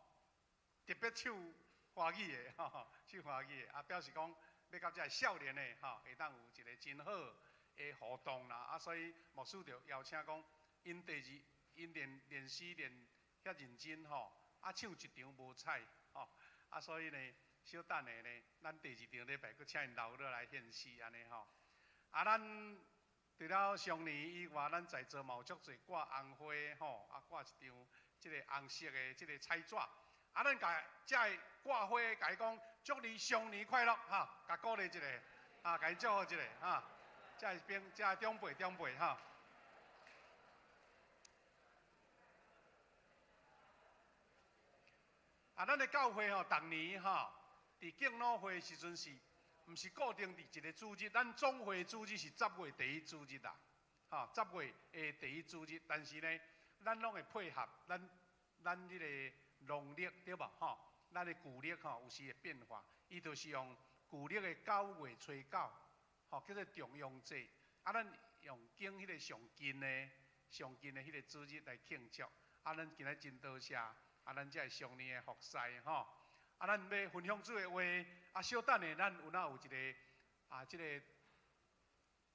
特别唱华语的，吼，唱华语的，啊，表示讲欲佮这个少年的，吼，会当有一个真好的互动啦。啊，所以牧师就邀请讲，𪜶第二，𪜶练练诗练遐认真吼，啊，唱一场无彩，吼，啊，所以呢。小等下呢，咱第二场礼拜阁请𪜶留落来献诗按呢吼。啊，咱除了双年以外，咱在座嘛有足济挂红花吼，啊挂一张这个红色的这个彩纸。啊，咱共这个挂花共伊讲，祝你双年快乐哈，共鼓励一下，啊，共𪜶祝福一下哈。这个边，这个长辈长辈哈。啊，咱的教会吼，逐年吼。伫敬老会时阵是，毋是固定伫一个主日？咱总会主日是10月第一主日啦，吼，10月的第一主日。但是呢，咱拢会配合咱彼个农历对无？吼，咱的旧历吼有时会变化，伊就是用旧历的9月初9，吼，叫做重阳节。啊，咱用拣彼个上近的、上近的彼个主日来庆祝。啊，咱今日真多谢啊，咱这个双年的服侍吼。啊，咱欲分享主的话，啊，小等下咱有哪有一个啊，这个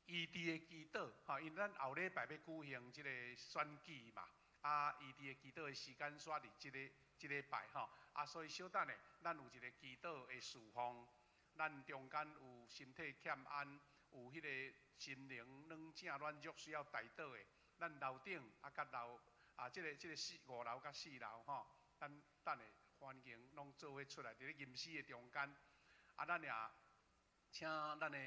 医治的祈祷，吼，因为咱后礼拜欲举行这个选举嘛，啊，医治的祈祷的时间煞伫这礼拜吼，啊，所以小等下咱有一个祈祷的事奉，咱中间有身体欠安，有彼个心灵软正软弱需要代祷的，咱楼顶啊，佮楼啊，这个四五楼佮4楼吼，咱等下。环境拢做伙出来，伫咧吟诗的中间，啊，咱也请咱的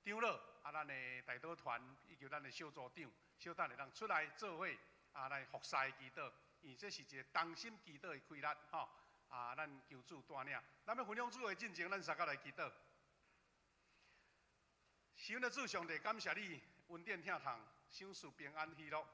长老，啊，咱的代祷团以及咱的小组长，小等下人出来做伙，啊，来服侍祈祷，因为这是一个同心祈祷的开力，吼，啊，咱求主带领。咱欲分享主的进前，咱三个来祈祷。是阮的主上帝，感谢你恩典疼痛，赏赐平安喜乐。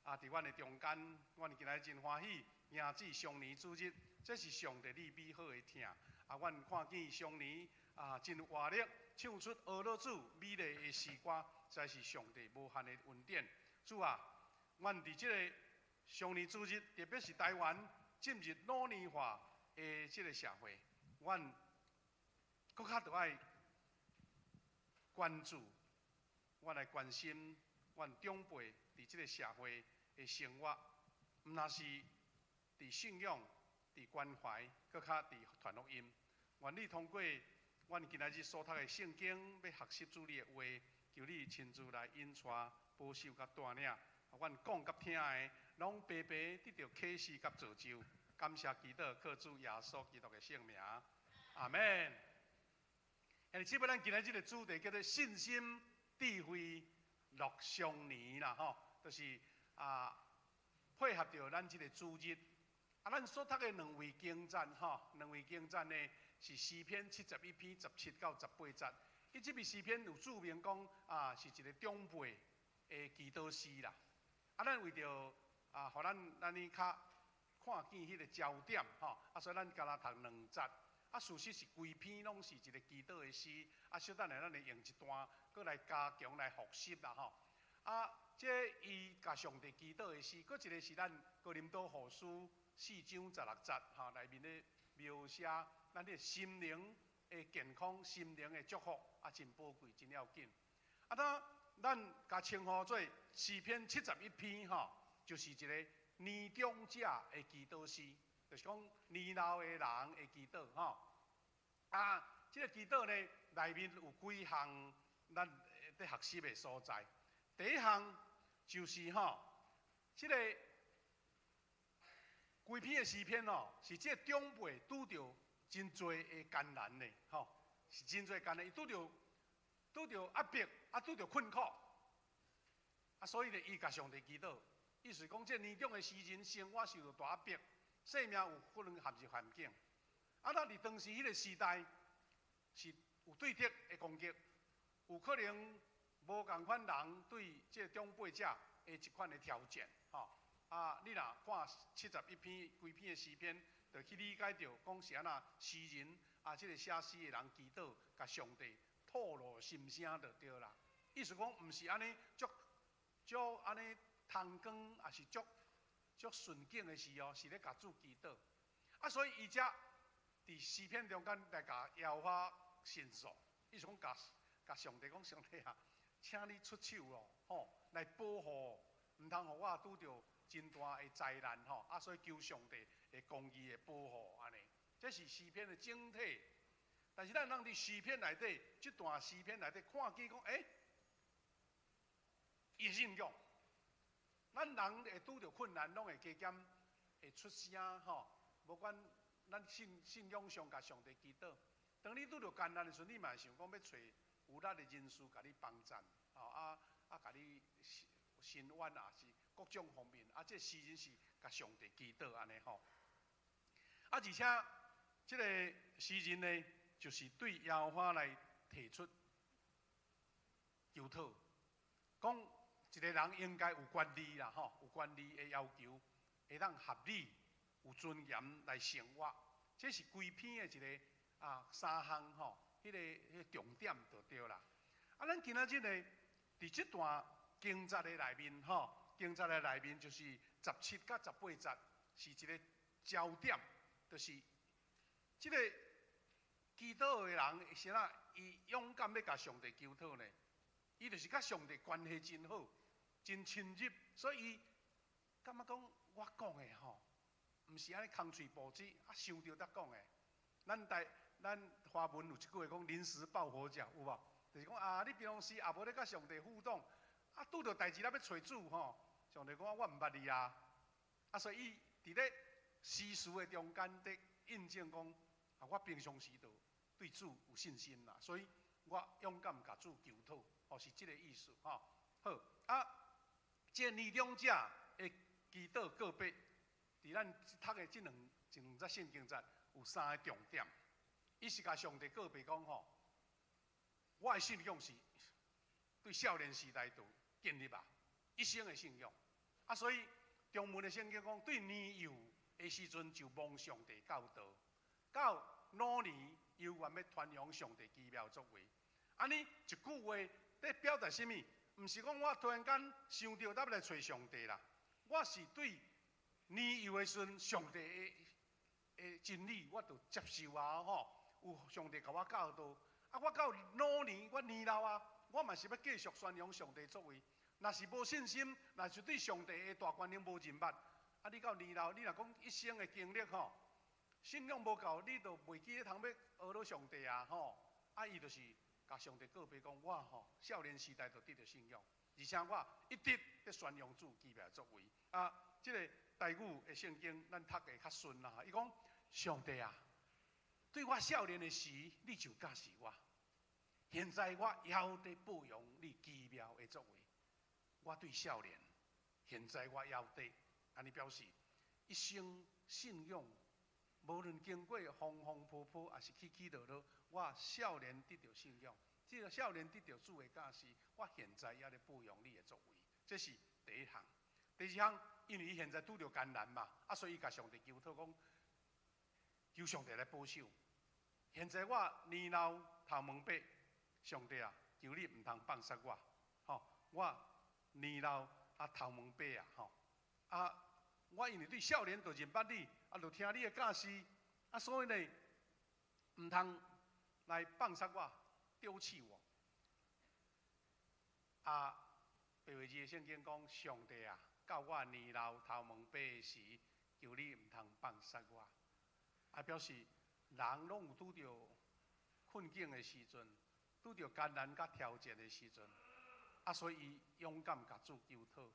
啊，伫阮的中间，阮今日真欢喜，迎接双年主日。这是上帝你美好的疼，啊！阮看见双年啊，真有活力，唱出阿乐主美丽的诗歌，实在是上帝无限的恩典。主啊，阮伫这个双年主日，特别是台湾进入老年化的这个社会，阮阁较著爱关注，阮来关心阮长辈伫这个社会的生活，毋若是伫信仰。伫关怀，阁较伫传福音。愿你通过阮今仔日所读的圣经，欲学习主你的话，求你亲自来引带、保守佮带领。阮讲佮听的，拢白白得著启示佮造就。感谢祈祷，靠主耶稣基督的圣名，阿们。兄弟姊妹，咱今仔日的主题叫做信心、智慧、乐双年啦，吼，就是啊，配合著咱这个主日。啊，咱所读的两位经节吼，两位经节呢是诗篇71篇17到18节。伊这篇诗篇有注明讲啊，是一个长辈的祈祷诗啦。啊，咱为著啊，予咱咱呢较看见彼个焦点吼，啊，所以咱敢若读两节。啊，事实是规篇拢是一个祈祷的诗。啊，小等下咱会用一段，阁来加强来复习啦吼。啊，这伊共上帝祈祷的诗，阁一个是咱哥林多后书4章16节吼，内面咧描写咱的心灵的健康、心灵的祝福啊，真宝贵，真要紧。啊，当咱共称呼做诗篇71篇吼，就是一个年长者的祈祷诗，就是讲年老的人的祈祷吼。啊，這个祈禱呢，內面有幾項咱咧學習的所在。第一項就是吼，這个規篇的詩篇吼，是這個長輩拄著真濟的艱難的，吼，是真濟艱難，伊拄著壓迫，啊，拄著困苦，啊，所以呢，伊共上帝祈禱，意思講，這年長的詩人生活受著大壓迫，生命有可能陷入陷境。啊，咱佇當時彼个時代是有對敵的攻擊，有可能無仝款人對這個長輩者的一款的挑戰，吼。啊，你若看71篇規篇的詩篇，就去理解著講是按怎詩人啊，這个寫詩的人祈禱，共上帝吐露心聲就對啦。意思講，毋是按呢足足按呢通光，抑是足足順境的事哦，是咧共主祈禱。啊，所以伊才佇詩篇中間來共耶和華申訴，意思講共共上帝講，上帝啊，請你出手哦，吼，來保護，毋通予我拄著真大的災難吼，啊，所以求上帝的公義的保護按呢，這是詩篇的整體。但是咱人佇詩篇內底，這段詩篇內底看見講，欸，伊信仰，咱人會拄著困難，攏會加減會出聲吼。無管咱信仰上共上帝祈禱，當你拄著艱難的時陣，你嘛會想講欲揣有力的人士共你幫贊，吼啊啊，共你伸冤啊，是各種方面。啊，這詩人是共上帝祈禱按呢吼。啊，而且這个詩人呢，就是對耶和華來提出求討，講一个人應該有權利啦，吼，有權利的要求，會當合理、有尊嚴來生活。這是規篇的一个啊三項吼，彼个重點就對啦。啊，咱今仔日呢，佇這段經節的內面吼，經節的內面就是17佮18節，是一个焦點，就是這个祈禱的人是按怎？伊勇敢欲共上帝求討呢？伊就是佮上帝關係真好，真親入，所以伊感覺講我講的吼，毋是按呢空喙布子啊，想著才講的。咱台咱華文有一句話講臨時抱佛腳，有無？就是講啊，你平常時也無咧佮上帝互動，啊，拄著代誌咧欲揣主吼，上帝講我毋捌你啊，啊，所以伊佇咧時事的中間佇印證講啊，我平常時就對主有信心啦，所以我勇敢共主求討，哦，是這个意思吼。好啊，這个年長者的祈禱告白，佇咱讀的這兩節聖經節有三个重點。伊是共上帝告白講吼，我的信仰是對少年時代就建立啊，一生的信仰。啊，所以中文的聖經講，對年幼的時陣就蒙上帝教導，到老年猶原欲傳揚上帝奇妙作為。按呢一句話咧表達啥物？毋是講我突然間想著才欲來揣上帝啦，我是對年幼的時陣上帝的真理，我就接受啊吼。有上帝共我教導，啊，我到老年，我年老啊，我嘛是欲繼續宣揚上帝作為。若是無信心，若是對上帝的大權能無認捌，啊，你到年老，你若講一生的經歷吼，信仰無夠，你就袂記得通欲呵咾上帝啊吼。啊，伊就是共上帝告白講，我吼少年時代就得著信仰，而且我一直佇宣揚主奇妙作為。啊，這个台語的聖經，咱讀會較順啦。伊講上帝啊，對我少年的時，你就教示我；現在我猶佇報揚你奇妙的作為。我對少年，現在我猶佇，按呢表示一生信仰，無論經過風風波波，抑是起起落落，我少年得著信仰，這个少年得著主的教示，我現在猶咧報揚你的作為。這是第一項。第二項，因為伊現在拄著艱難嘛，啊，所以伊共上帝求討講，求上帝來保守。現在我年老頭毛白，上帝啊，求你毋通放殺我，吼！我年老啊頭毛白啊，吼！啊，我因為對少年就認捌你，啊，就聽你的教示，啊，所以呢，毋通來放殺我，丟棄我。啊，白話字的聖經講，上帝啊，到我年老頭毛白的時，求你毋通放殺我。啊，表示人攏有拄著困境的時陣，拄著艱難佮挑戰的時陣，啊，所以伊勇敢共主求討。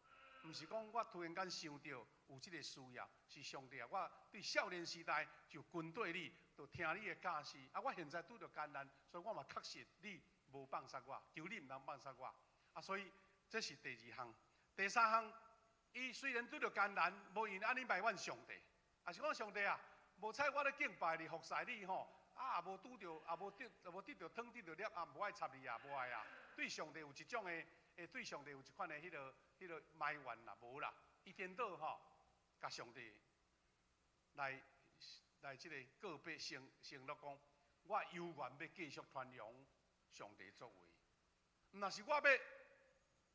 毋是講我突然間想著有這个需要，是上帝啊！我對少年時代就跟綴你，就聽你的教示。啊，我現在拄著艱難，所以我嘛確實你無放殺我，求你毋通放殺我。啊，所以這是第二項。第三項，伊雖然拄著艱難，無因按呢埋怨上帝，也是講上帝啊，無彩我咧敬拜你、服侍你吼，啊，也無拄著，也無得，也無得著糖，得著粒，啊，無愛插你啊，無愛啊。對上帝有一種的，會對上帝有一款的彼個埋怨啦，無啦，伊顛倒吼，共上帝來這個告白承承諾講，我猶原欲繼續傳揚上帝作為，毋若是我欲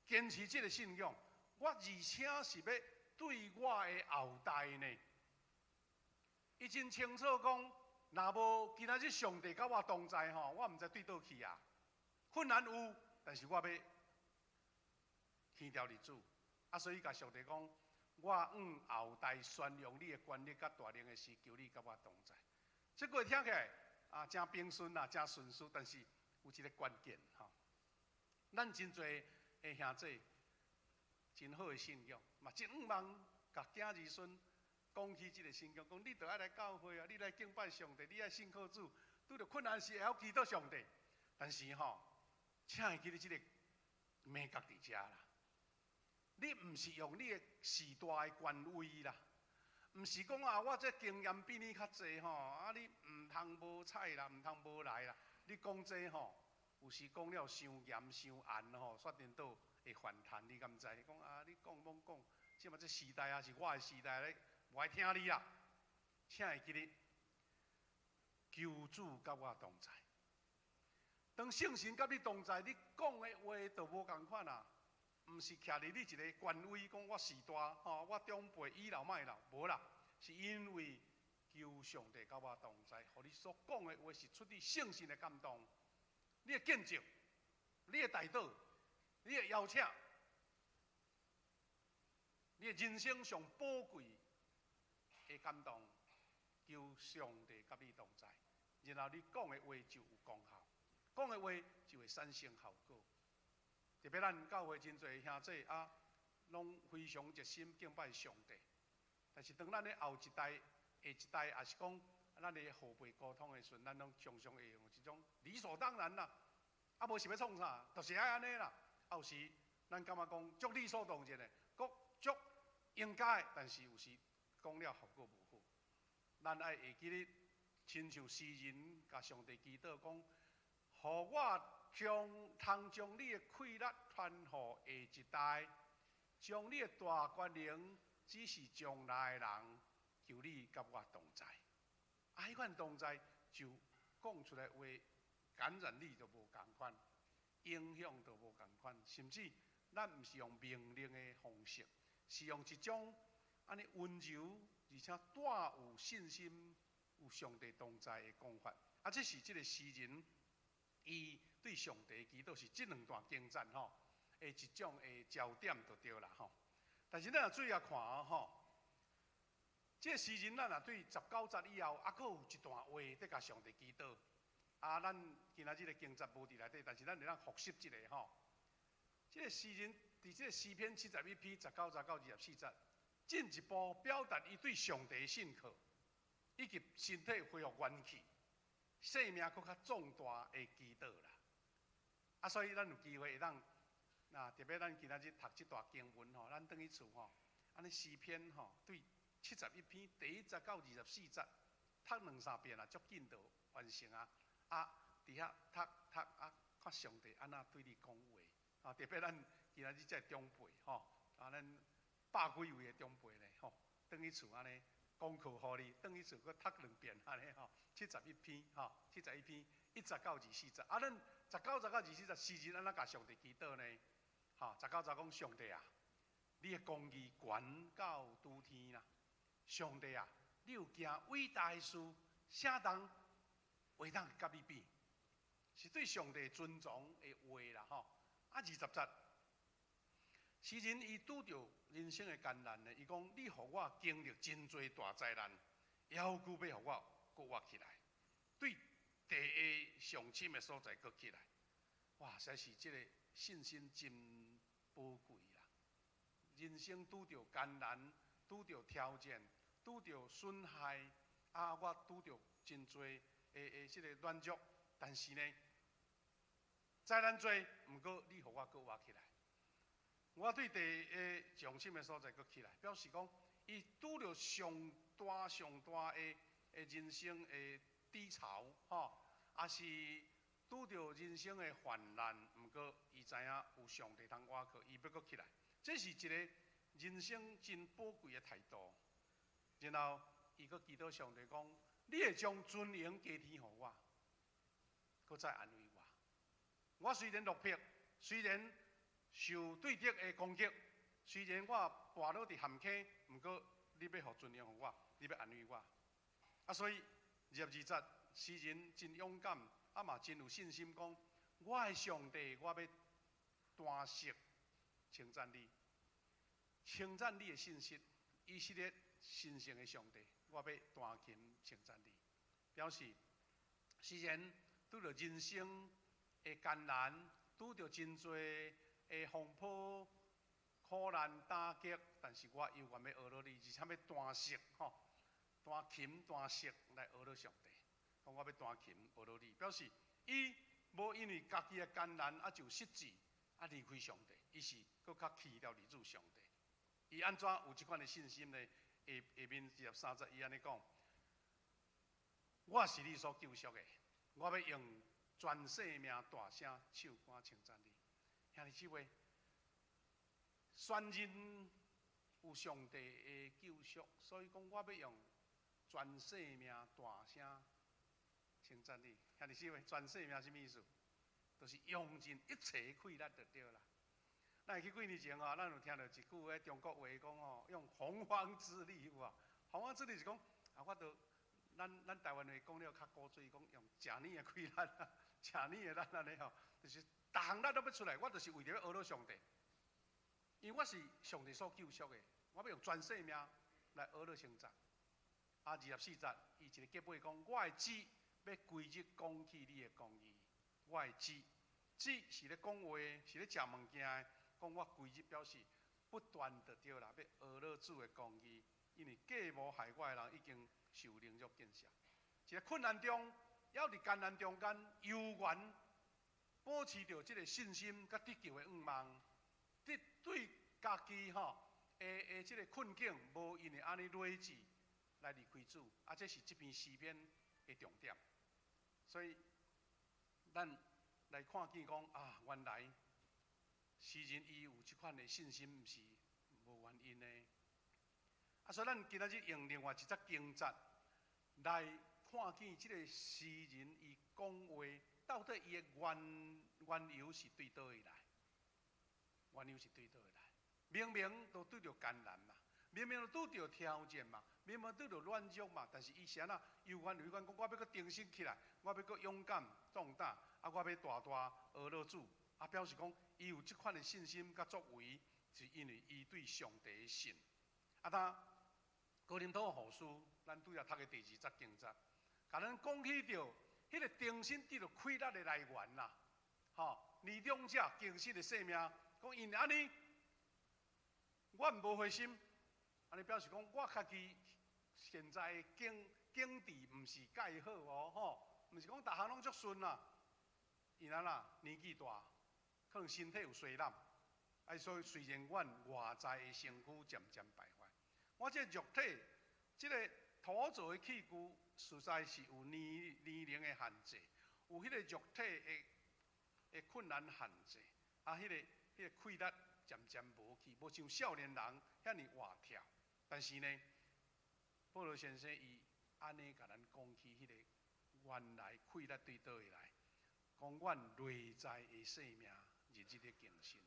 堅持這个信仰，我而且是欲對我的後代呢。伊真清楚講，若無今仔日上帝佮我同在吼，我毋知對佗去啊。困難有，但是我欲牽牢佇主，啊，所以共上帝講，我向後代宣揚你的權力佮大能的時，求你佮我同在。這句聽起來啊，誠平順啊，誠順遂，但是有一個關鍵吼。咱真濟的兄弟，真好的信仰，嘛真向望共囝兒孫講起這个信仰，講你著愛來教會啊，你來敬拜上帝，你愛信靠主，拄著困難時會曉祈禱上帝。但是吼，請會記得這个眉角佇遮啦。你毋是用你的時代的權威啦，毋是講啊，我這經驗比你較濟吼，啊你毋通無睬啦，毋通無來啦。你講這吼，有時講了傷嚴傷硬吼，煞顛倒會反彈，你敢知？講啊，你講罔講，這馬這時代啊是我的時代咧，無愛聽你啦。請會記得，求主佮我同在。當聖神佮你同在，你講的話就無仝款啊。毋是徛佇你一个權威，講我序大吼，我長輩倚老賣老，無啦，是因為求上帝佮我同在，予你所講的話是出自聖神的感動，你的見證，你的代禱，你的邀請，你的人生上寶貴的感動，求上帝佮你同在，然後你講的話就有功效，講的話就會產生效果。特別咱教會真濟兄弟啊，攏非常熱心敬拜上帝。但是當咱的後一代、下一代，抑是講咱的後輩溝通的時陣，咱攏常常會用一種理所當然啦，啊無是欲創啥，就是愛按呢啦。啊有時咱感覺講足理所當然的，閣足應該，但是有時講了效果無好。咱愛會記得，親像詩人共上帝祈禱講，予我將通將你的氣力傳予下一代，將你的大權能指示將來的人，求你佮我同在。啊，彼款同在就講出來話，感染力就無仝款，影響就無仝款，甚至咱毋是用命令的方式，是用一種按呢溫柔，而且帶有信心、有上帝同在的講法。啊，這是這个詩人伊對上帝祈禱是這兩段經節吼，的一種的焦點就對啦吼。但是咱若注意來看吼，這个詩人咱若對19節以後，猶閣有一段話佇共上帝祈禱。啊，咱今仔日的經節無佇內底，但是咱會當複習一下吼。這个詩人佇這个詩篇71篇19節到24節，進一步表達伊對上帝的信靠，以及身體恢復元氣、生命閣較壯大的祈禱啦。啊，所以咱有機會會當，那特別咱今仔日讀這段經文吼，咱轉去厝吼，按呢詩篇吼，對71篇第1節到24節，讀兩三遍啊，足緊就完成啊。啊，佇遐讀讀啊，看上帝按怎對你講話啊！特別咱今仔日這長輩吼，啊，咱百幾位的長輩咧吼，轉去厝按呢功課予你，轉去厝閣讀兩遍按呢吼，七十一篇吼，71篇1節到24節。啊，咱19節到24節，詩人按怎共上帝祈禱呢？吼，19節講上帝啊，你的公義懸到諸天啦！上帝啊，你有行偉大的事，啥人會當佮你比？是對上帝尊崇的話啦，吼！啊，20節，詩人伊拄著人生的艱難呢，伊講：你予我經歷真濟大災難，猶閣欲予我閣活起來。對敵地下上深的所在閣起來。哇！實在是這個信心真寶貴啦。人生拄著艱難，拄著挑戰，拄著損害，啊，我拄著真濟的這個軟弱，但是呢，災難濟，毋過你予我閣活起來。我對地下上深的所在閣起來，表示講，伊拄著上大上大的人生的低潮，吼，抑是拄著人生的患難，毋過伊知影有上帝通倚靠，伊欲閣起來。這是一個人生真寶貴的態度。然後伊閣祈禱上帝講：你會將尊榮加添予我，閣再安慰我。我雖然落魄，雖然受對敵的攻擊，雖然我跋落佇陷坑，毋過你欲予尊榮予我，你欲安慰我。啊，所以22節，詩人真勇敢，啊嘛真有信心，講我的上帝，我欲彈瑟稱讚你，稱讚你的信實，以色列神聖的上帝，我欲彈琴稱讚你。表示雖然拄著人生的艱難，拄著真濟的風波、苦難打擊，但是我猶原欲學落你，而且欲彈瑟吼，彈琴彈瑟來學落上帝。講我欲彈琴學落你，表示伊無因為家己的艱難啊就失志啊離開上帝，伊是閣較持牢佇主上帝。伊按怎有這款的信心呢？下下面23節伊按呢講：我是你所救贖的，我欲用全生命大聲唱歌稱讚你。兄弟姊妹，宣認有上帝的救贖，所以講我欲用全生命大聲稱讚你。兄弟姊妹，全生命啥物意思？就是用盡一切氣力就對啦。咱會記幾年前吼，咱有聽著一句彼中國話講吼，用洪荒之力有無？洪荒之力是講啊，我都咱台灣話講了較古錐，講用食奶的氣力，食奶的力按呢吼，就是逐項力都欲出來，我就是為著欲學落上帝，因為我是上帝所救贖的，我欲用全生命來學落稱讚。啊，24節，伊一個結尾講，我的舌欲規日講起你的公義，我的舌，舌是咧講話，是咧食物件的。講我規日表示不斷就對啦，欲學落主的公義，因為計謀害我的人已經受凌辱見笑。一個困難中，抑佇艱難中間，猶原保持著這個信心佮得救的向望，對對家己吼的這個困境，無因為按呢累志來離開主，啊，這是這篇詩篇的重點。所以，咱來看見講啊，原來詩人伊有這款的信心，毋是無原因的。啊，所以咱今仔日用另外一節經節來看見這個詩人伊講話，到底伊的緣由是對佗位來？緣由是對佗位來？明明都拄著艱難嘛，明明都拄著挑戰嘛，明明拄著軟弱嘛，但是伊是按怎猶原猶原講，我欲閣重新起來，我欲閣勇敢壯膽，啊，我欲大大學落主，啊，表示講伊有這款的信心佮作為，是因為伊對上帝的信。啊，當哥林多後書，咱拄才讀的第二節經節，共咱講起著彼個重新得著氣力的來源啦，吼，年長者更新的生命，講因為按呢，我無灰心，按呢表示講我家己現在的境地毋是蓋好哦，吼，毋是講逐項攏足順啦，因按怎年紀大，可能身體有衰老，啊，所以雖然阮外在的身軀漸漸敗壞，我這肉體，這個土造的器具，實在是有年齡的限制，有彼個肉體的困難限制，啊，彼個氣力漸漸無去，無像少年人遐爾活跳。但是呢，保羅先生伊按呢共咱講起彼個原來氣力對佗位來，講阮內在的生命日日咧更新。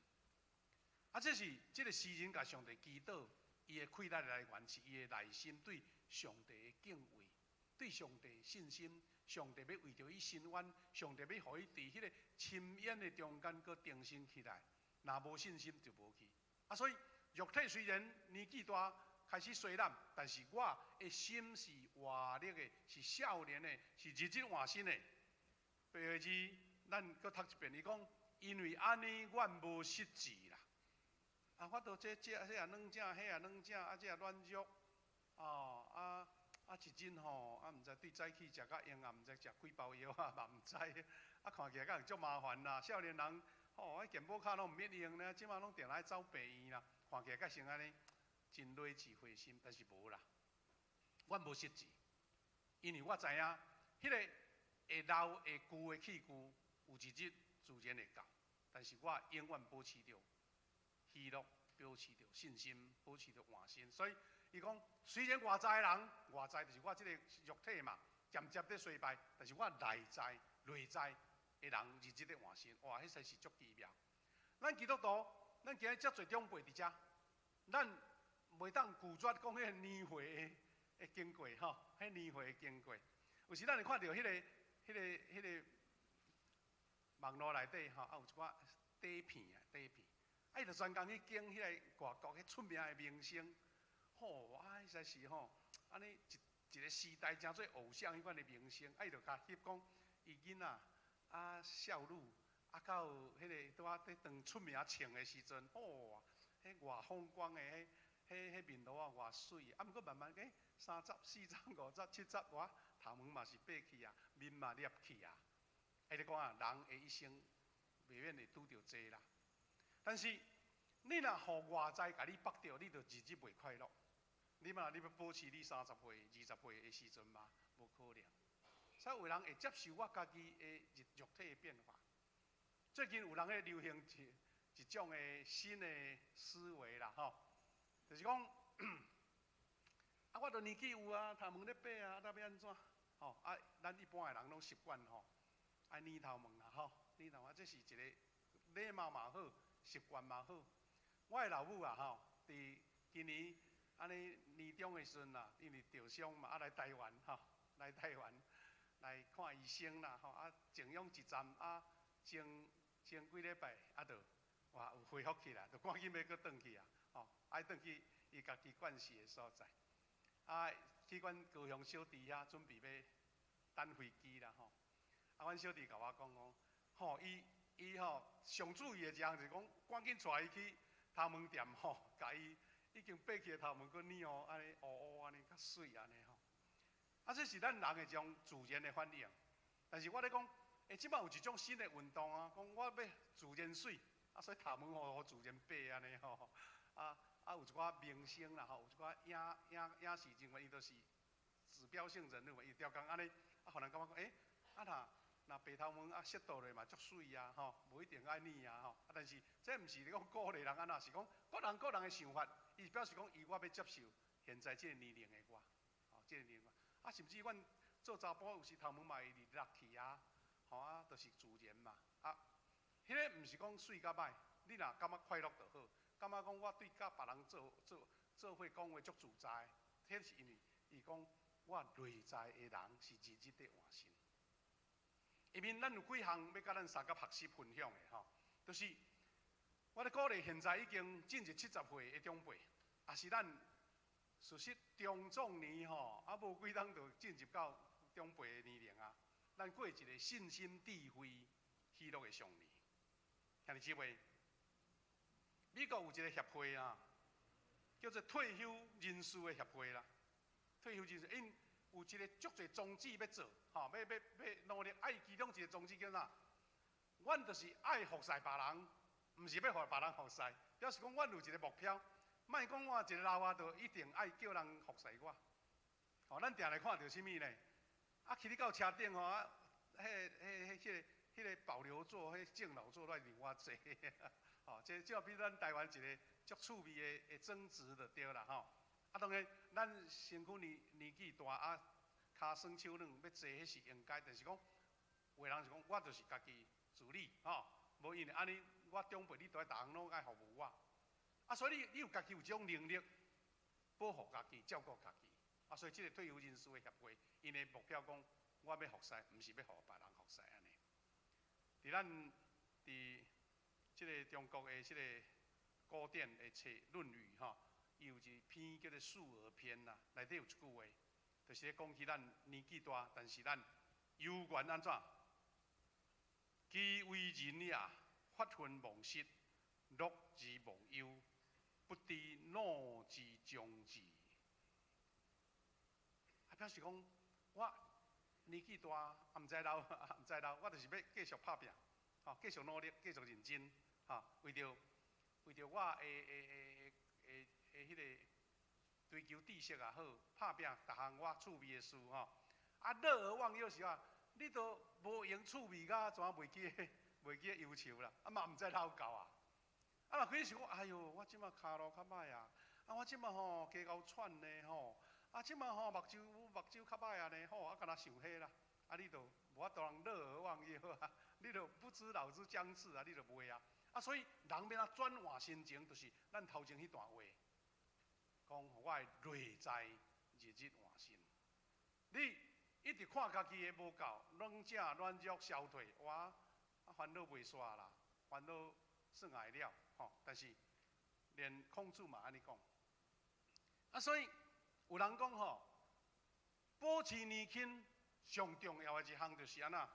啊，這是這個詩人共上帝祈禱，伊的氣力來源是伊的內心對上帝的敬畏，對上帝的信心，上帝欲為著伊伸冤，上帝欲予伊佇彼個深淵的中間閣重新起來。若無信心就無去。啊，所以肉體雖然年紀大，開始衰老，但是我的心是活力的，是少年的，是日日換新的。八个字，咱閣讀一遍。伊講，因為按呢，阮無失志啦。啊，我都這這這也軟正，彼也軟正，啊這也軟弱，哦啊啊一陣吼，啊毋知對早起食甲閒啊，毋知食幾包藥啊，嘛毋知。啊看起來敢是足麻煩啦。少年人吼，彼健保卡攏毋免用呢，這馬攏定來走病院啦。看起來較像按呢，真累志灰心，但是無啦。阮無失志，因為我知影，彼個會老會舊的器具，有一日自然會到。但是我永遠保持著喜樂，保持著信心，保持著換新。所以伊講，雖然外在的人，外在就是我這個肉體嘛，漸漸佇衰敗，但是我內在、內在的人日日佇換新。哇，彼實是足奇妙。咱基督徒，咱今日遮濟長輩佇遮，咱袂當拒絕講彼個年歲的經過吼，彼年歲的經過。有時咱會看著彼個、彼個、彼個網路內底吼，啊有一寡短片啊，短片，啊伊就專工去揀彼個外國彼出名的明星，吼，啊，彼實是吼，按呢一一個時代成做偶像彼款的明星，啊伊就共翕講，伊囡仔啊少女啊到彼個拄仔佇當出名穿的時陣，吼，彼偌風光的，彼彼彼面露啊偌媠，啊毋過慢慢欸，30、40、50、70，哇，頭毛嘛是白去啊，面嘛凹去啊。伊咧講啊，人的一生袂免會拄著這啦。但是你若予外在共你縛著，你就日日袂快樂。你嘛，你欲保持你30歲、20歲的時陣嗎？無可能。所以有人會接受我家己的肉體的變化。最近有人咧流行一種的新的思維啦，吼，就是講，啊，我都年紀有啊，頭毛咧白啊，啊，欲按怎？吼，啊，咱一般的人攏習慣吼，愛染頭毛啦，吼，染頭毛，這是一個禮貌嘛好，習慣嘛好。我的老母啊，吼，佇今年按呢年終的時陣啦，因為著傷嘛，啊來台灣吼，來台灣來看醫生啦，吼，啊靜養一站，啊前前幾禮拜啊，就哇有恢復起來，就趕緊欲閣轉去啊，吼，愛轉去伊家己慣勢的所在。啊，去阮高雄小弟遐準備欲等飛機啦，吼。啊，阮小弟共我講講，吼，伊伊吼上注意的一項就是講，趕緊帶伊去頭毛店吼，共伊已經白去的頭毛閣染予按呢烏烏按呢較媠按呢吼。啊，這是咱人的一種自然的反應。但是我咧講，欸，這擺有一種新的運動啊，講我欲自然媠，啊，所以頭毛予自然白按呢吼。啊啊，有一寡明星啦吼，有一寡影影影視人物，伊就是指標性人物嘛，伊刁工按呢，啊，予人感覺講，欸，啊若若白頭毛啊，適度咧嘛足媠啊，吼，無一定愛染啊，吼。啊，但是這毋是咧講鼓勵人按怎，是講各人各人的想法，伊表示講伊我欲接受現在這個年齡的我，吼，這個年齡。啊，甚至阮做查埔有時頭毛嘛會落去啊，吼啊，就是自然嘛。啊，彼個毋是講媠佮歹，你若感覺快樂就好，感覺講我對佮別人做做做伙講話足自在，彼是因為伊講我內在的人是日日佇換新。因為咱有幾項欲佮咱相佮學習分享的吼，就是我咧鼓勵現在已經進入70歲的長輩，也是咱事實中壯年吼，啊無幾冬就進入到長輩的年齡啊。咱過一個信心、智慧、喜樂的上年。兄弟姊妹，美國有一個協會啊，叫做退休人士的協會啦。退休人士，𪜶有一個足濟宗旨欲做，吼，欲欲欲努力。啊，伊其中一個宗旨叫啥？阮就是愛服侍別人，毋是欲予別人服侍。表示講，阮有一個目標，莫講我一個老啊，就一定愛叫人服侍我。吼，咱定來看著啥物呢？啊，去你到車頂吼，啊，彼、彼、彼、彼個、彼個保留座、彼敬老座來讓我坐。吼，這這比咱台灣一個足趣味的的爭執就對啦，吼。啊，當然，咱身軀年年紀大啊，跤酸手軟，欲坐彼是應該，但是講，有的人是講，我就是家己自理，吼，無因為按呢，我長輩你都愛逐項攏愛服務我。啊，所以你你有家己有這種能力，保護家己，照顧家己。啊，所以這個退休人士的協會，𪜶的目標講，我欲服侍，毋是欲予別人服侍按呢。佇咱佇這個中國的這個古典的冊《論語》吼，伊有一篇叫做《述而篇》啦，內底有一句話，就是咧講起咱年紀大，但是咱猶原按怎？其為人也，發憤忘食，樂而忘憂，不知老之將至。啊，表示講我年紀大，也毋知老，毋知老，我就是欲繼續拍拚，吼，繼續努力，繼續認真，吼，為著我的彼个追求知識也好，拍拚逐項我趣味的事吼。啊，樂而忘憂是啥？你都無閒趣味甲怎袂記得憂愁啦？啊嘛毋知老到啊！啊若開始想講，哎喲，我這馬跤路較䆀啊，啊我這馬吼加𠢕喘呢吼，啊這馬吼目睭較䆀啊呢吼，啊敢若想彼啦，啊你就無法度通樂而忘憂啊，你就不知老之將至啊，你就袂啊。啊所以人欲按怎轉換心情，就是咱頭前彼段話，講予我的內在日日換新。你一直看家己的無夠，軟食軟弱消退，哇！啊煩惱袂煞啦，煩惱算會了吼。但是連孔子嘛按呢講，啊所以有人講吼，保持年輕上重要的一項就是按怎，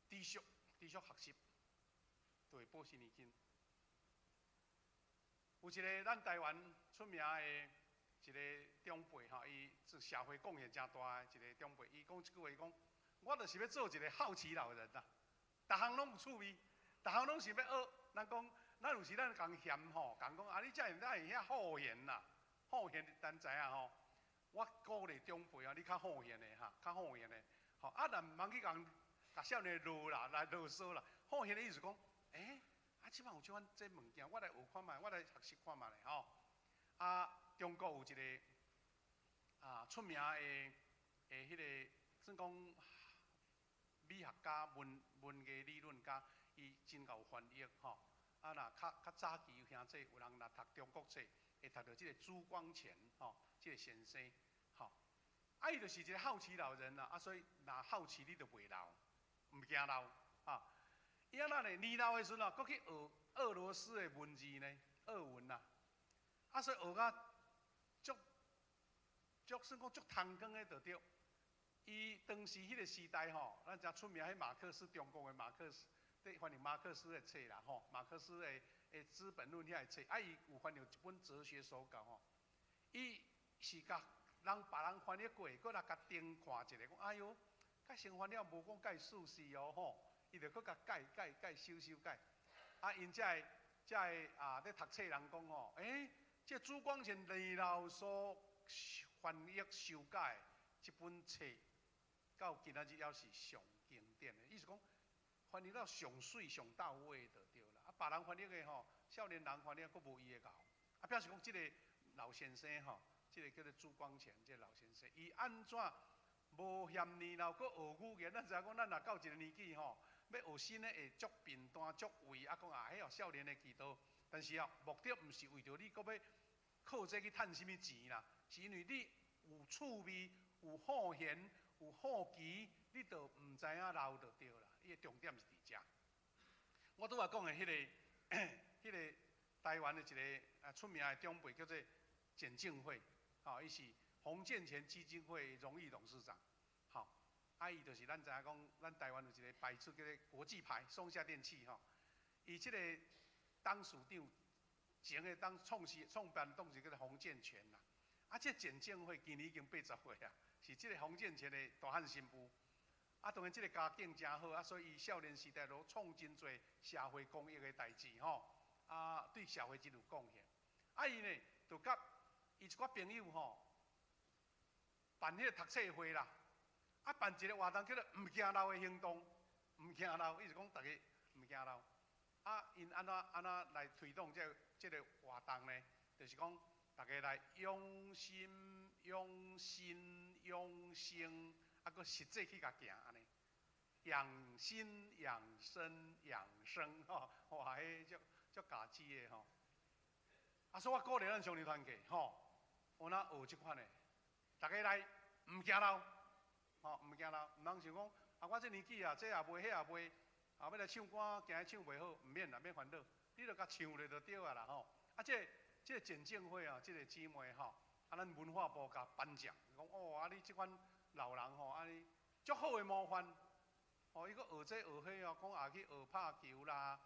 持續持續學習，就會保持年輕。有一个咱台灣出名的一个長輩吼，伊做社會貢獻誠大的一個長輩，伊講一句話，伊講：我就是欲做一個好奇老人啦，逐項攏有趣味，逐項攏想欲學。咱講，咱有時咱共嫌吼，共講啊，你這樣哪會遐好閒啦？好閒咱知影吼。我鼓勵長輩啊，你較好閒的哈，較好閒的，吼啊，咱毋通去共共少年鬧啦，來囉嗦啦。好閒的意思講，欸，啊，這擺有這款這物件，我來學看覓，我來學習看覓咧吼。啊，中國有一个啊出名的彼个，算講美學家、文藝理論家，伊真𠢕翻譯吼。啊，若較早期有兄弟有人若讀中國冊，會讀著這个朱光潛吼，這个先生吼。啊，伊就是一个好奇老人啦，啊，所以若好奇你就袂老，毋驚老啊。伊按怎呢？年老的時陣啊，閣去學俄羅斯的文字呢，俄文啦。啊，所以學甲足足算講足通光的就對。伊當時彼个時代吼，咱誠出名彼馬克思，中國的馬克思，佇翻譯馬克思的冊啦吼，馬克思的《資本論》遐个冊，啊，伊有翻譯一本哲學手稿吼。伊是共人別人翻譯過，閣來共定看一下，講哎喲，佮先翻了無講蓋事實哦吼，伊就閣共改改改修修改。啊，𪜶遮个啊，咧讀冊人講吼，欸，這朱光潛年老所翻譯修改這本冊，到今仔日猶是上經典的，意思講翻譯到上媠上到位就對啦。啊，別人翻譯的吼，少年人翻譯閣無伊的𠢕。啊，表示講這個老先生吼，這个叫做朱光潛這个老先生，伊按怎無嫌年老，閣學語言？咱知影講，咱若到一个年紀吼，欲學新的會足貧惰、足畏，啊，講啊，彼哦少年的祈禱。但是啊，目的毋是為著你閣欲靠這去趁啥物錢啦，是因為你有趣味、有好閒、有好奇，你就毋知影老就對啦。伊的重點是佇遮。我拄仔講的彼个台灣的一个啊出名的長輩叫做簡靜惠，吼，伊是洪建全基金會榮譽董事長，吼，啊，伊就是咱知影講，咱台灣有一个牌子叫做國際牌松下電器，吼，伊這个董事長前个當創始創辦董事叫做洪建全啦，啊，這簡靜惠今年已經80歲啊，是這个洪建全的大漢新婦，啊，當然這个家境誠好，啊，所以伊少年時代就創真濟社會公益的代誌，吼，啊，對社會真有貢獻。啊，伊呢，就佮伊一寡朋友吼，辦彼个讀冊會啦，啊，辦一个活動叫做毋驚老的行動，毋驚老，意思講逐家毋驚老。啊，𪜶按怎按怎來推動這个活動呢？就是講，逐家來養心、養身、養生，啊，閣實際去共行按呢。養心、養身、養生，吼，哇，彼足足家己的吼。啊，所以我鼓勵咱少年團契，吼，有哪學這款的，逐家來毋驚老，吼，毋驚老，毋通想講，啊，我這年紀啊，這也袂，彼也袂，啊，欲來唱歌，驚唱袂好，毋免啦，免煩惱，你著共唱咧就對啊啦，吼。啊，這簡靜惠啊，這个姊妹吼，啊，咱文化部共頒獎，講哦，啊，你這款老人吼，按呢足好的模範，哦，伊閣學這學彼哦，講也去學拍球啦，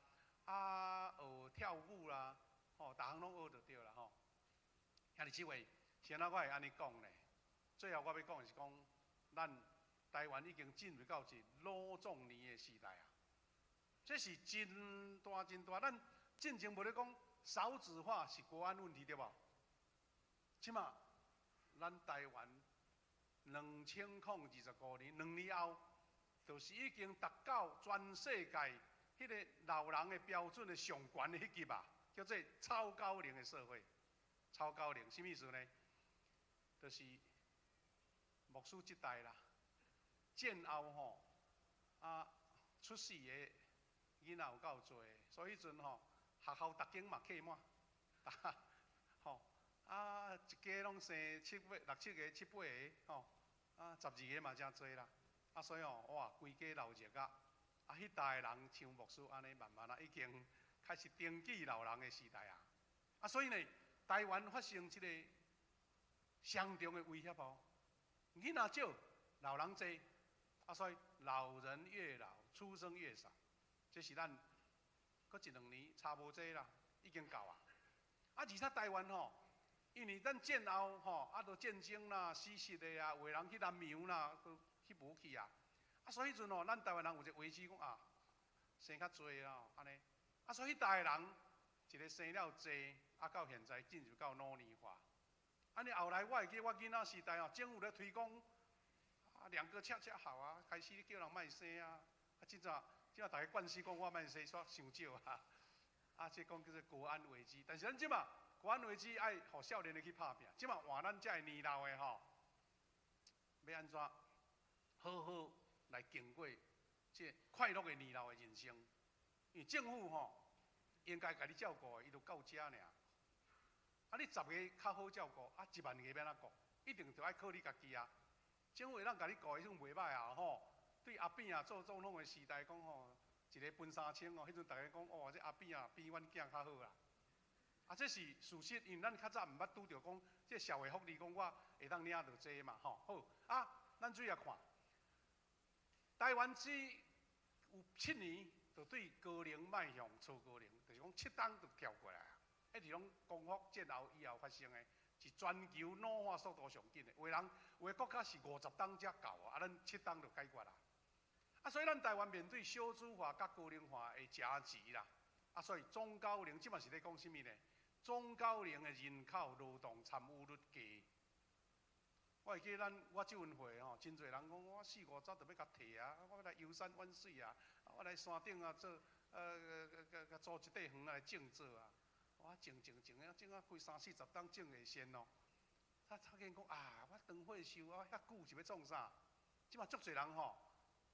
啊學跳舞啦，吼，逐項攏學就對啦吼。兄弟姊妹，是按怎我會按呢講呢？最後我欲講的是講，咱台灣已經進入到一老壯年的時代啊！這是真大真大。咱進前無咧講少子化是國安問題對無？這馬咱台灣2025年2年後，就是已經達到全世界彼個老人的標準的上懸的彼級啊，叫做超高齡的社會。超高齡啥物意思呢？就是牧師這代啦，戰後吼啊出世的囡仔有夠濟，所以彼陣吼學校逐間嘛客滿，吼啊一家攏生七八六七個七八個吼，啊12個嘛誠濟啦，啊所以吼哇規家鬧熱啊，啊彼代的人像牧師按呢慢慢啊已經開始登記老人的時代啊，啊所以呢台灣發生這個相當的威脅哦，囡仔少，老人濟，啊所以老人越老，出生越少，這是咱閣一兩年差無濟啦，已經到啊。啊而且台灣吼，因為咱戰後吼，啊都戰爭啦，死實的啊，有的人去南洋啦，都去無去啊。啊所以彼陣吼，咱台灣人有一個危機講啊，生較濟啦，按呢。啊所以彼代人一個生了濟，啊到現在進入到老年化。按呢後來我會記我囡仔時代吼，政府咧推廣啊兩個恰恰好啊，開始叫人莫生啊。啊，這陣這陣逐家慣勢講我莫生，煞傷少啊。啊，這講叫做國安危機，但是咱這馬國安危機愛予少年的去拍拚，這馬換咱這个年老的吼，欲按怎好好來經過這快樂的年老的人生？因為政府吼應該共你照顧的，伊就到遮爾。啊，你十个較好照顧，啊，1萬個欲按怎顧？一定著愛靠你家己啊！政府會當共你顧，彼種袂䆀啊吼。對阿扁啊做總統的時代講吼，一个分3000哦，彼陣逐家講哦，這阿扁啊比阮囝較好啦。啊，這是事實，因為咱較早毋捌拄著講這社會福利，講我會當領著這嘛吼。好啊，咱注意看，台灣只有7年，就對高齡邁向超高齡，就是講7冬就跳過來啊。彼是攏光復戰後以後發生的，是全球老化速度上緊的。有的人有的國家是50冬才到啊，咱7冬就解決啦。啊，所以咱台灣面對少子化佮高齡化的夾擊啦，啊，所以中高齡這馬是咧講啥物呢？中高齡的人口勞動參與率低。我會記咱我這份歲吼，真濟人講我四五十就欲共退啊，我欲來遊山玩水啊，我來山頂啊做共租一塊園來種作啊。我種種種啊，種啊開三四十冬種會先哦。他差見講啊，我當歲壽我遐久是欲創啥？這馬足濟人吼，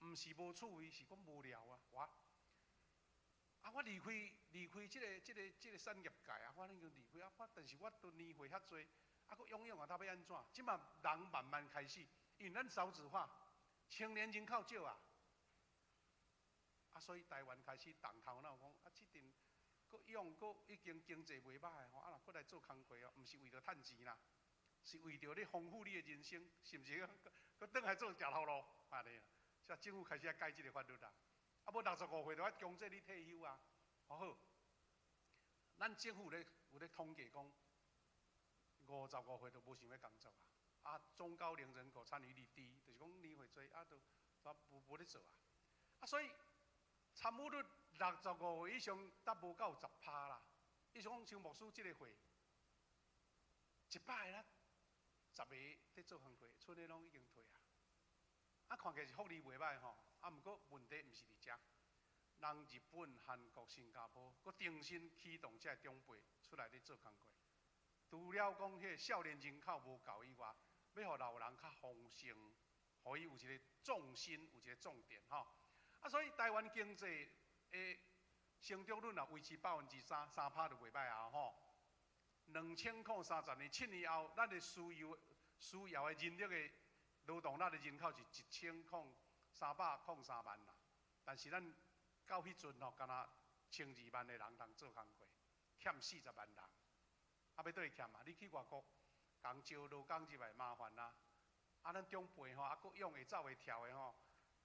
毋是無趣味，是講無聊啊。我啊，我離開離開這個產業界啊，我已經離開啊。我但是我都年歲遐濟，啊，閣養養啊，他欲按怎？這馬人慢慢開始，因為咱少子化，青年人口少啊，啊，所以台灣開始動頭腦講啊，這陣閣養閣已經經濟袂䆀吼，啊，若閣來做工課哦，毋是為著趁錢啦，是為著咧豐富你的人生，是毋是？閣轉來做食頭路，按呢啦。所以政府開始愛改這个法律啦。啊，無65歲就愛強制你退休啊。好，咱政府咧有咧統計講，55歲就無想欲工作啊。啊，中高齡人口參與率低，就是講年歲濟啊，都無咧做啊。啊，所以參與率65歲以上，才無夠10%啦。意思講，像牧師這个歲，100個啦，10個佇做工課，賰的攏已經退啊。啊，看起來是福利袂䆀吼，啊，毋過問題毋是佇遮。人日本、韓國、新加坡，閣重新啟動這个長輩出來咧做工課。除了講彼个少年人口無夠以外，欲予老人較豐盛，予伊有一個重心，有一個重點吼。啊，所以台灣經濟的成長率若維持3%，3%就袂䆀啊吼。2030年7年後，咱的需要的人力的勞動力的人口是10,303萬啦。但是咱到彼陣吼，敢若1200萬个人通做工課，欠40萬人。啊，欲佗位欠啊？你去外國，共招勞工入來麻煩啊！啊，咱長輩吼，啊，閣養會走會跳的吼，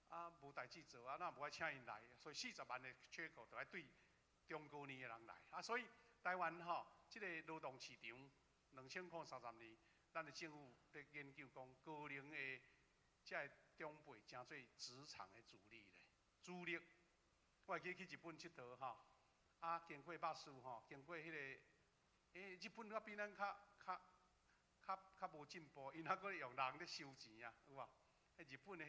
啊，無代誌做啊，若無愛請𪜶來，所以40萬的缺口就愛對中高年的人來。啊，所以台灣吼，這個勞動市場2030年，咱的政府咧研究講高齡的這个長輩成做職場的主力咧，主力。我會記去日本𨑨迌吼，啊，經過巴士吼，經過彼個，日本較比咱較較較較無進步，𪜶猶閣用人咧收錢啊，有無？彼日本的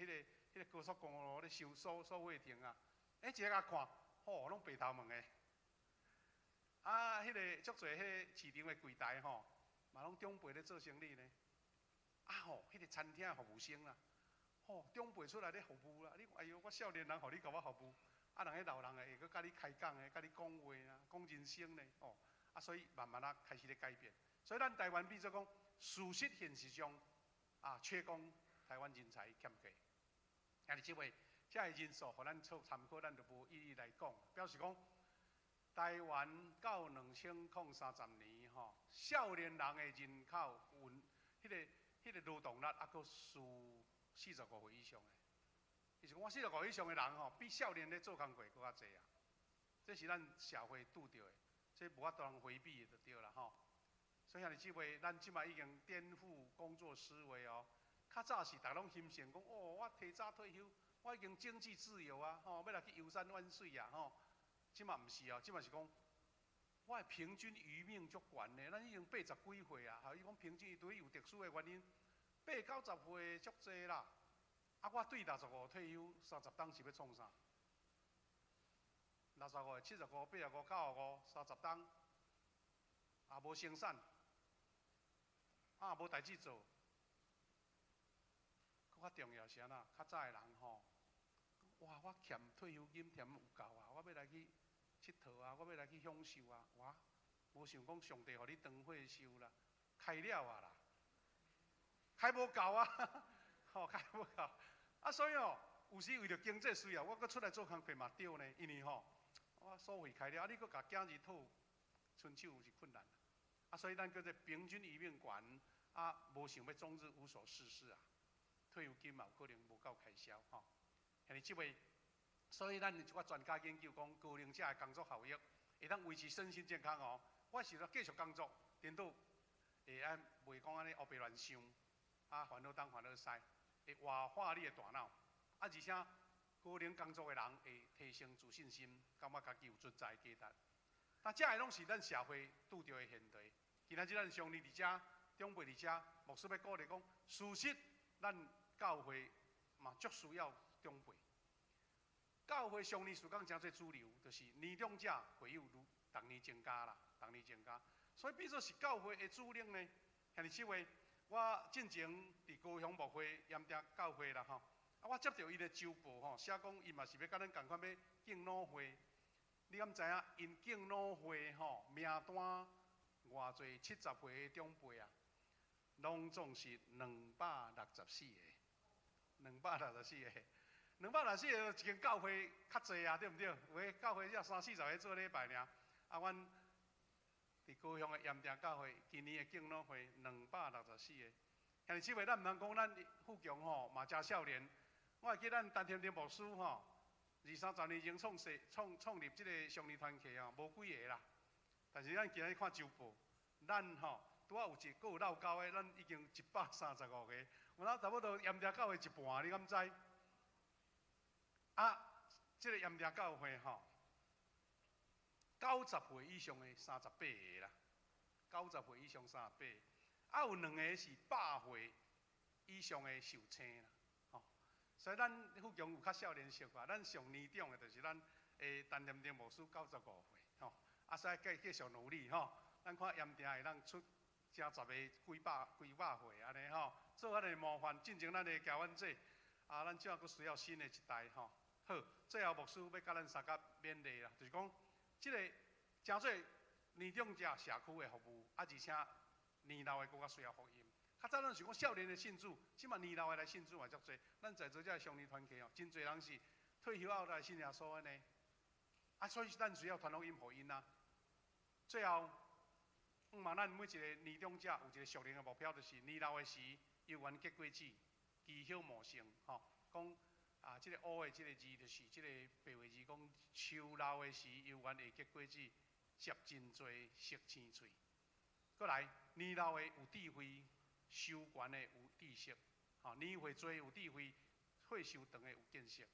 彼個高速公路咧收收費亭啊，一个共看，吼，攏白頭毛的。啊，彼個足濟彼個市場的櫃台吼，嘛攏長輩咧做生意呢。啊吼，彼個餐廳服務生啦，吼，長輩出來咧服務啦。你哎喲，我少年人，予你共我服務，啊，人彼老人會閣佮你開講的，佮你講話啊，講人生呢，吼。啊，所以慢慢仔開始咧改變。所以咱台灣變做講，事實現實上啊，缺工，台灣人才欠缺。兄弟姊妹，這個人數予咱做參考，咱就無一一來講。表示講，台灣到2030年吼，少年人的人口穩，彼個勞動力猶閣輸45歲以上的。就是講，我45歲以上的人吼，比少年咧做工課閣較濟啊。這是咱社會拄著的，這無法度通迴避的就對啦吼。所以兄弟姊妹，咱這擺已經顛覆工作思維哦。較早是逐家攏欣羨講，哦，我提早退休，我已經經濟自由啊，吼，欲來去遊山玩水啊，吼。這擺毋是哦，這擺是講，我的平均餘命足懸的，咱已經80幾歲啊，吼，伊講平均對於有特殊的原因，80、90歲足濟啦。啊，我對65退休，30冬是欲創啥？65、75、85、95，30冬，也無生產，啊，也無代誌做。閣較重要是按怎？較早的人吼，哇，我欠退休金欠有夠啊，我欲來去𨑨迌啊，我欲來去享受啊，哇，無想講上帝予你長歲壽啦，開了啊啦，開無夠啊，吼，開無夠，啊，所以哦，有時為著經濟需要，我閣出來做工課嘛對呢，因為吼，我所費開了，啊，你閣共囝兒討伸手是困難，啊，所以咱叫做平均餘命懸，啊，無想欲終日無所事事啊。退休金嘛有可能無夠開銷吼，兄弟姊妹，所以咱一寡專家研究講，高齡者的工作效益會當維持身心健康哦。我是咧繼續工作，顛倒會按袂講按呢烏白亂想，啊煩惱東煩惱西，會活化你的大腦，啊而且高齡工作的人會提升自信心，感覺家己有存在價值。但這个攏是咱社會拄著的現題。今仔日咱上年佇遮，長輩佇遮，牧師欲鼓勵講，事實咱教會嘛足需要長輩。教會上年事工成做主流，就是年長者會友愈逐年增加啦，逐年增加。所以變做是教會的主力呢。兄弟姊妹，我進前佇高雄牧會鹽埕教會啦吼，啊我接著伊的週報吼，寫講伊嘛是欲佮咱仝款欲敬老會。你敢知影？𪜶敬老會吼名單偌濟70歲的長輩啊，攏總是264個。264個，264個一間教會較濟啊，對毋對？有的教會才三四十個做禮拜爾。啊，阮佇高雄的鹽埕教會，今年的敬老會264個。兄弟姊妹，咱毋通講咱富強吼嘛誠少年。我會記咱陳添添牧師吼，二三十年前創設創創立這个上年團契吼，無幾个啦。但是咱今日看週報，咱吼拄仔有一個有落勾的，咱已經135個。有哪差不多鹽埕教會一半，你敢知？啊，這个鹽埕教會吼，90歲以上的38個啦，90歲以上38個，啊有兩个是100歲以上的壽星啦，吼。所以咱富強有較少年小可，咱上年長的就是咱的陳添添牧師95歲，吼。啊，所以繼繼續努力吼，咱看鹽埕會當出成十个幾百幾百歲按呢吼，做咱的模範，進前咱的教阮這，啊，咱這閣需要新的一代吼。好，最後牧師欲佮咱相佮勉勵啦，就是講，這个誠做年長者社區的服務，啊，而且年老的閣較需要福音。較早咱是講少年的信主，這馬年老的來信主嘛足濟。咱在座這個上年團契哦，真濟人是退休後來信耶穌的呢。啊，所以咱需要傳福音予𪜶啊。最後，向望咱每一个年長者有一个屬靈的目標，就是年老的時，猶原結果子，祈曉茂盛，吼，講啊，這个乌的這个字就是這个白话字，讲树老的时，犹原会结果子，结真济熟青穗。阁来，年老的有智慧，寿悬的有知识。吼，年岁济有智慧，岁寿长的有见识。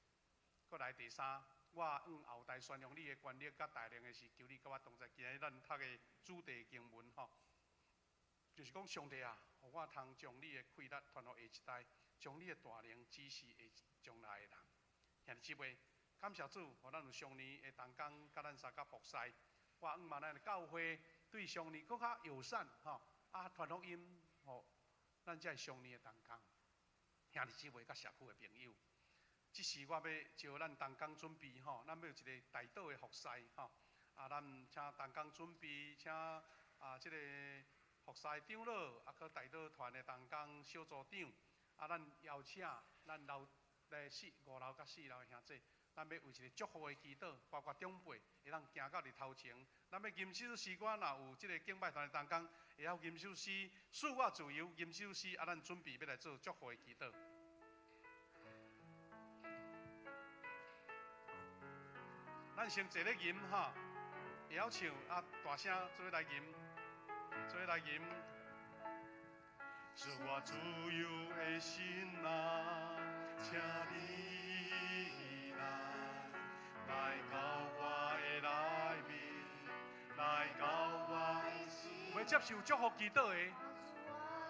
阁来第三，我向后代宣扬你的权力佮大能的事，求你佮我同在。今日咱读的主题经文吼，就是讲上帝啊，予我通将你的气力传予下一代，将你的大能指示下将来的人。兄弟姊妹，感谢主，予咱有相年的同工，佮咱相佮服侍。我向望咱的教会对相年阁较友善，吼，啊，传福音，予咱这相年的同工。兄弟姊妹佮社区的朋友，这时我要招咱同工准备吼，咱要有一个代祷的服侍吼，啊，咱请同工准备，请啊这个服侍长老，啊，阁代祷团的同工小组长，啊，咱邀请咱楼来四五楼佮四楼的兄弟，咱欲为一个祝福的祈祷，包括长辈会当行到伫头前。咱欲吟首诗歌，若有这个敬拜团的同工，会晓吟首诗，赐我自由，吟首诗，啊，咱准备欲来做祝福的祈祷。咱先坐咧吟哈，会晓唱啊，大声做伙来吟，做伙来吟。赐我自由的心啊，请你来，来到我的内面，来到我的心。欲接受祝福祈祷的，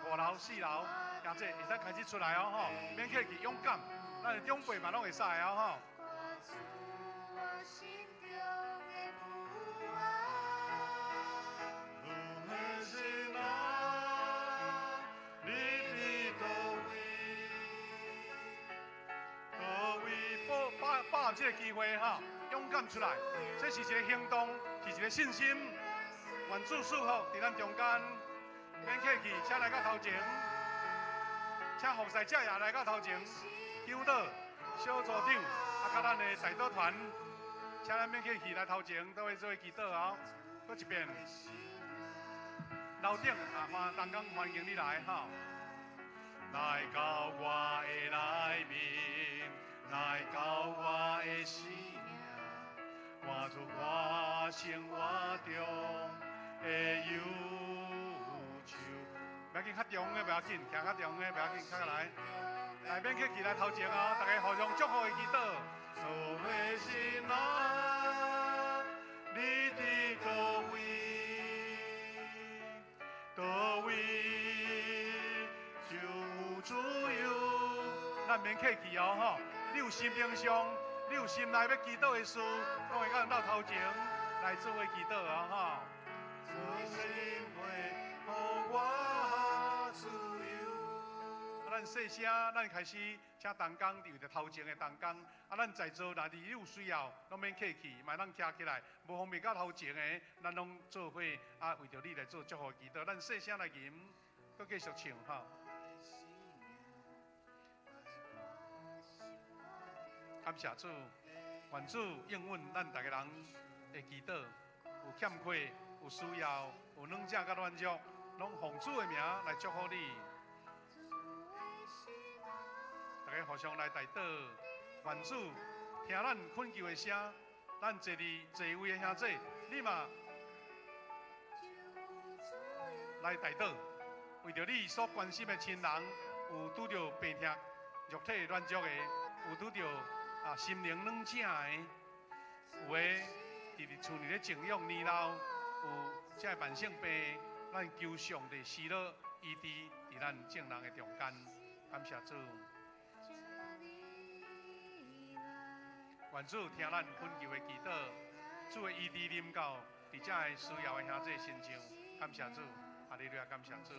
五楼、四楼，兄弟会使开始出来哦吼，免客气，勇敢，咱的长辈嘛拢会使哦吼。把握这个机会哈，勇敢出来，这是一个行动，是一个信心。愿主赐福伫咱中间，免客气，请来到头前，请服侍者也来到头前，长老、小组长，啊，佮咱的代祷团，请咱免客气来头前，都会做祈祷哦。阁一遍，楼顶啊，欢同工欢迎你来哈，来到我的内面。来到我的生命，活出我生活中的忧愁。不要紧，较中的不要紧，徛较中的不要紧，较来，来免客气来头前哦，大家互相祝福的祈祷。主的心啊，你伫佗位？佗位就有自由。咱免客气哦，吼。你有心灵上，你有心内欲祈祷的事，拢会当到头前来做伙祈祷哦，吼。啊，咱细声，咱开始请同工伫伫头前的同工，啊，咱在座若你有需要，拢免客气，嘛当徛起来，无方便到头前的，咱拢做伙啊，为著你来做祝福祈祷。咱细声来吟，阁继续唱吼。感谢主，愿主应允咱逐个人的祈祷。有欠缺、有需要、有软弱佮软弱，拢奉主的名来祝福你。大家互相来代祷，愿主听咱恳求的声，咱坐伫座位的兄弟，你嘛来代祷，为著你所关心的亲人，有拄著病痛、肉体软弱的，有拄著啊心灵软弱的，有的伫厝里咧静养年老，有这个慢性病，咱求上帝施乐医治伫咱众人的中间，感谢主。愿主听咱恳求的祈祷，主的医治临到伫这个需要的兄弟身上，感谢主，哈利路亚，感谢主。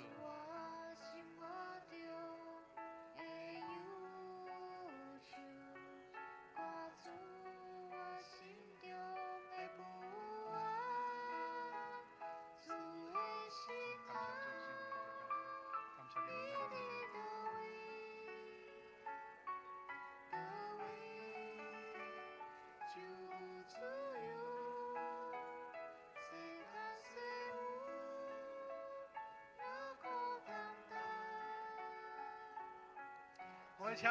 我请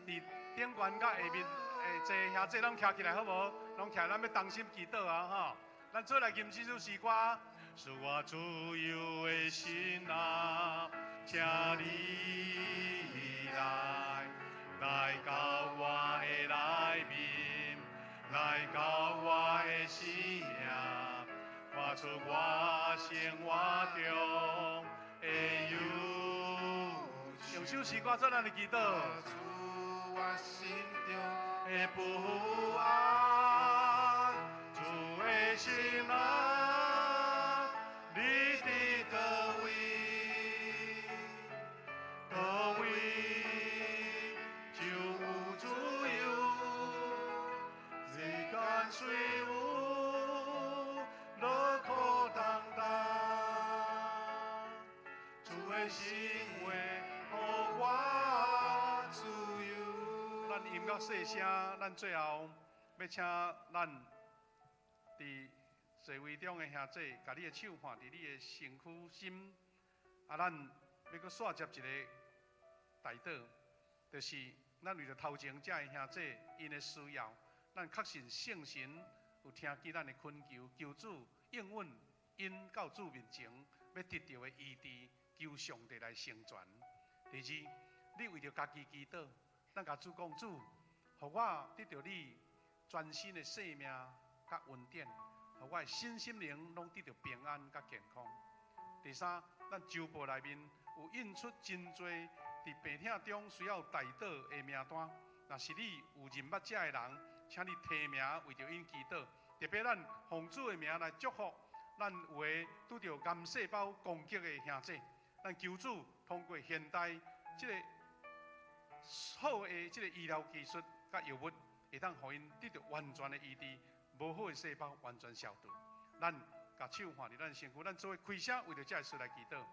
伫顶悬佮下面坐兄弟拢徛起来好无？拢徛，咱欲同心祈祷啊吼！咱做来吟这首诗歌。赐我自由的心啊，请你来，来到我的内面，来到我的生命，活出我生活中的忧。用首诗歌做咱的祈祷。我心中的不安，主的心啊，你伫佗位？佗位就有自由，世间虽有劳苦担担，主的心话予我自由。咱音乐细声，咱最后欲请咱伫座位中的兄弟，共你的手放伫你的身躯心，啊，咱欲阁煞接一个代祷，就是咱为著头前遮的兄弟𪜶的需要，咱确信圣神有听见咱的恳求，求主应允𪜶到主面前欲得著的医治，求上帝来成全。第二，你为著家己祈祷。咱共主讲，主，予我得著你全新的生命佮恩典，予我的身心灵拢得著平安佮健康。第三，咱周报内面有印出真济伫病痛中需要代祷的名单。若是你有认捌遮的人，请你提名为著𪜶祈祷。特别咱奉主的名来祝福咱有的拄著癌细胞攻击的兄弟，咱求主通过现代这个好的这个医疗技术佮药物，会当予𪜶得著完全的医治，无好的细胞完全消除。咱共手放伫咱身躯，咱做伙开声为著这个事来祈祷。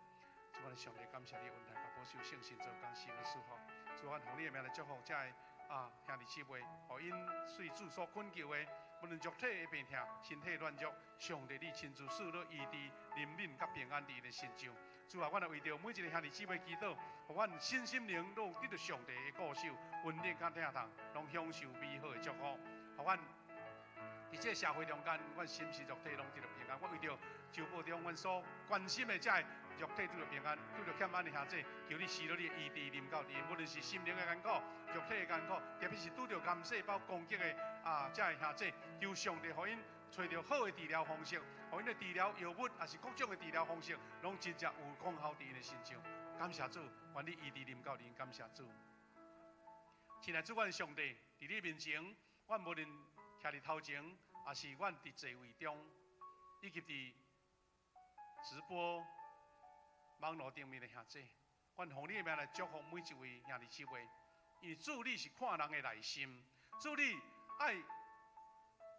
主啊，上帝感谢你恩待佮保守圣神做工，赐予祝福。主啊，奉你的名来祝福这个兄弟姊妹，予𪜶对主所恳求的，无论肉体的病痛、身体软弱，上帝你亲自赐予医治、怜悯佮平安伫𪜶的身上。主啊，阮也为著每一个兄弟姊妹祈祷，予阮身心灵拢得著上帝的顾守、恩典佮疼痛，拢享受美好的祝福。予阮伫这个社会中间，阮心神肉体拢得著平安。我为著周报中阮所关心的这个肉体拄著平安、拄著欠安的兄弟，求你施予你的医治临到𪜶，无论是心灵的艰苦、肉体的艰苦，特别是拄著癌细胞攻击的这个兄弟，求上帝予𪜶揣著好的治疗方式，予𪜶的治疗药物，抑是各种的治疗方式，拢真正有功效伫𪜶的身上。感谢主，愿你医治临到𪜶，感谢主。亲爱的主，阮上帝，伫你面前，阮无论徛伫头前，抑是阮伫座位中，以及伫直播网路顶面的兄弟，阮奉你的名来祝福每一位兄弟姊妹。因为主你是看人的内心，主你爱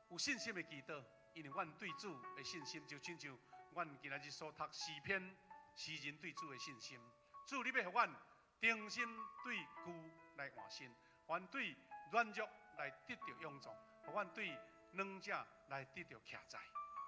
有信心的祈祷，因为阮对主的信心就亲像阮今仔日所读诗篇诗人对主的信心。主你欲予阮重新对旧来换新，阮对软弱来得著勇壮，予阮对软者来得著徛在。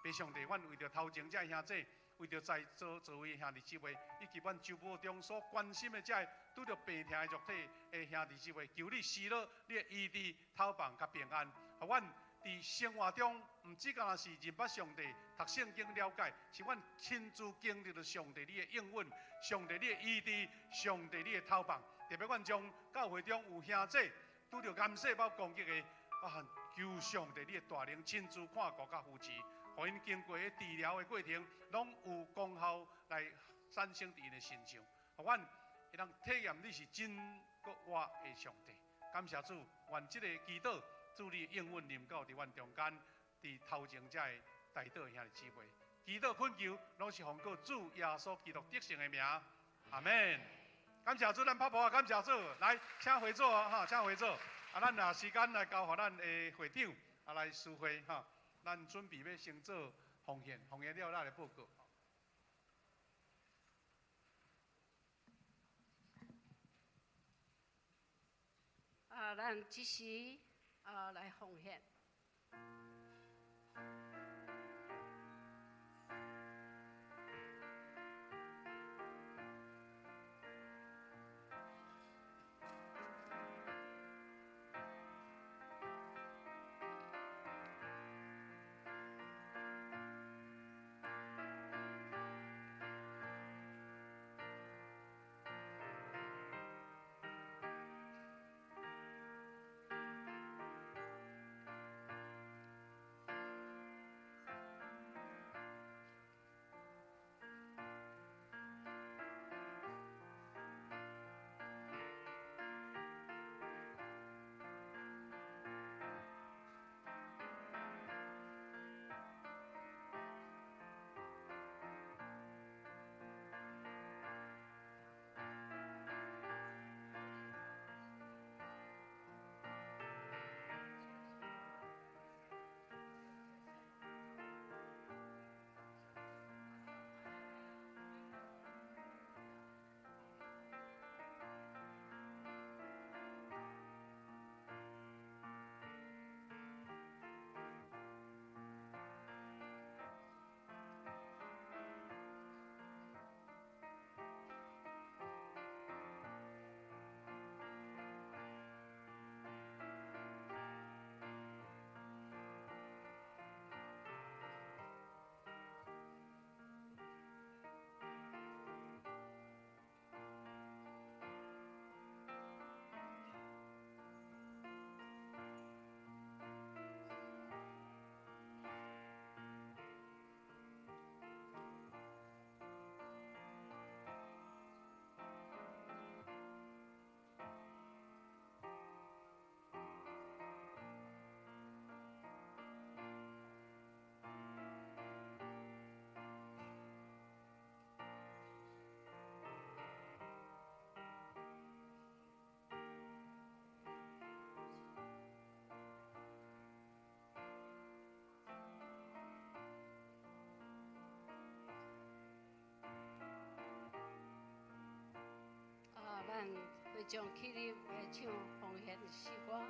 父上帝，阮为著头前这兄弟，为著在座座位兄弟姊妹，以及阮周报中所关心的这拄著病痛的肉体的兄弟姊妹，求你施予你的医治、透放佮平安，予阮伫生活中，毋只干焦是认捌上帝、读圣经了解，是阮亲自经历著上帝你的应允、上帝你的医治、上帝你的透放。特别阮将教会中有兄弟拄著癌细胞攻击的，求上帝你的大能亲自看顾佮扶持，予𪜶经过治疗的过程，拢有功效来产生伫𪜶的身上，予阮会当体验你是真阁活的上帝。感谢主，愿这个祈祷，主你应允临到伫阮中间，伫头前这个代祷兄弟姊妹，祈祷恳求，拢是奉告主耶稣基督得胜的名，阿们。感谢主，咱拍噗仔，感谢主，来，请回座哈，请回座。啊，咱拿时间来交予咱的会长来司会哈。咱准备欲先做奉献，奉献了，咱来报告。啊，咱这时来奉献。會眾起立來唱奉獻詩歌。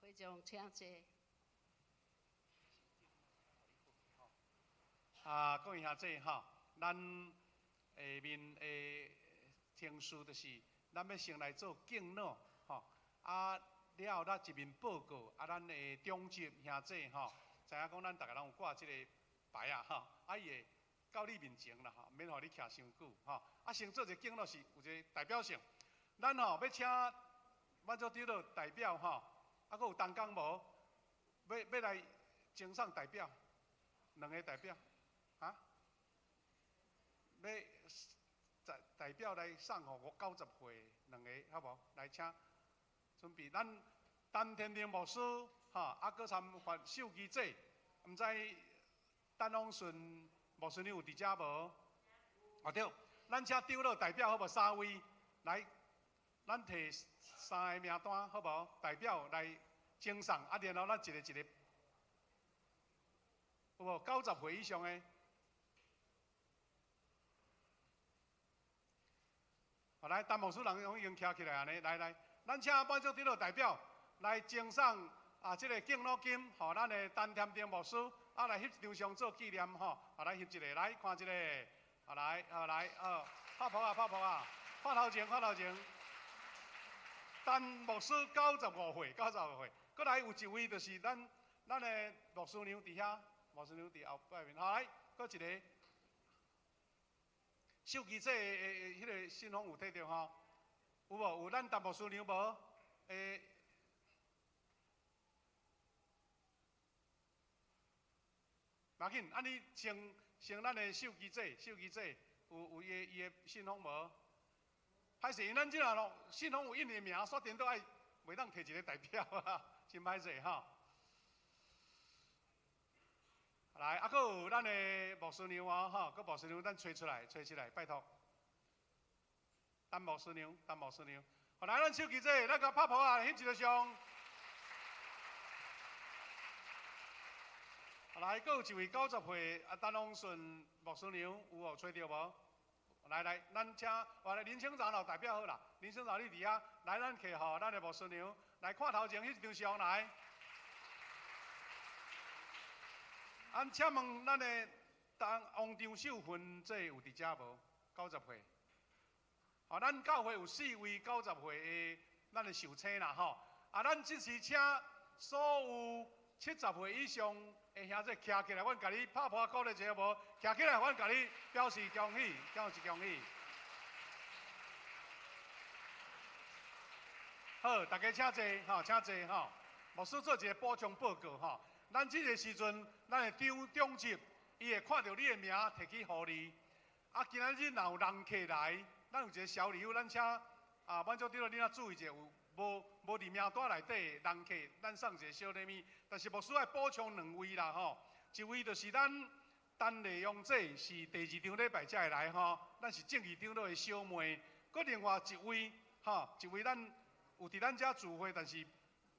會眾請坐。啊，各位兄弟吼，咱下面的程序就是，咱欲先來做敬老吼，啊了後咱一面報告，啊咱的長執兄弟吼，知影講咱逐个人有掛這個牌仔吼，啊伊會到你面前啦吼，免予你徛傷久吼。啊先做一個敬老是有一個代表性，咱吼欲請滿足長老代表吼。啊，閣有同工無？欲來贈送代表，兩个代表，啊？欲代表來送予我90歲兩个，好無？來請準備，咱陳天定牧師，吼，啊，閣參發秀儀姐，毋知陳永順牧師娘有佇遮無？哦對，咱請長老代表好無？三位來，咱提三个名單，好無？代表來贈送，啊，然後咱一個一個，有無？90歲以上的，好來，陳牧師人攏已經徛起來按呢，來來，咱請滿足長老代表來贈送啊，這个敬老金，予咱的陳添定牧師，啊來翕一張相做紀念吼，啊來翕一个，來看一个，啊來，啊來，哦，拍噗仔，拍噗仔，看頭前，看頭前。陳牧師95歲，95歲，閣來有一位就是咱的牧師娘佇遐，牧師娘佇後擺面，好來，閣一个秀儀姐的彼个信封有提著吼？有無？有咱陳牧師娘無？欸，無要緊，按呢先先咱的秀儀姐，秀儀姐有伊的信封無？歹勢，因咱這若咯，信封有印的名，煞顛倒愛袂當提一个代表啊，真歹勢吼。來，啊，閣有咱的牧師娘哦，吼，閣牧師娘，咱揣出來，揣出來，拜託。陳牧師娘，陳牧師娘，好來，咱手機姐，咱共拍噗仔，翕一个相。來，閣有一位90歲啊，陳永順牧師娘，有無揣著無？來來，咱請我來林清長老代表好啦，林清長老你佇遐，來咱客吼，咱的牧師娘來看頭前翕一張相來。啊，請問咱的王張秀芬姐有佇遮無？90歲。吼，咱教會有4位90歲的咱的壽星啦吼。啊，咱這時請所有70歲以上的兄弟徛起來，阮共你拍噗仔鼓勵一下無？徛起來，阮共你表示恭喜，表示恭喜。好，大家請坐，吼，請坐，吼。牧師做一个補充報告，吼。咱這个時陣，咱的長執，伊會看著你的名，提去予你。啊，今仔日若有人客來，咱有一个小禮物，咱請啊，滿足長老，你若注意者，有無佇名單內底的人客，咱送一个小禮物。但是牧師愛補充兩位啦，吼，一位就是咱陳麗蓉姐，是第2場禮拜才會來吼，咱是正義長老的小妹。閣另外一位，吼，一位咱有佇咱遮聚會，但是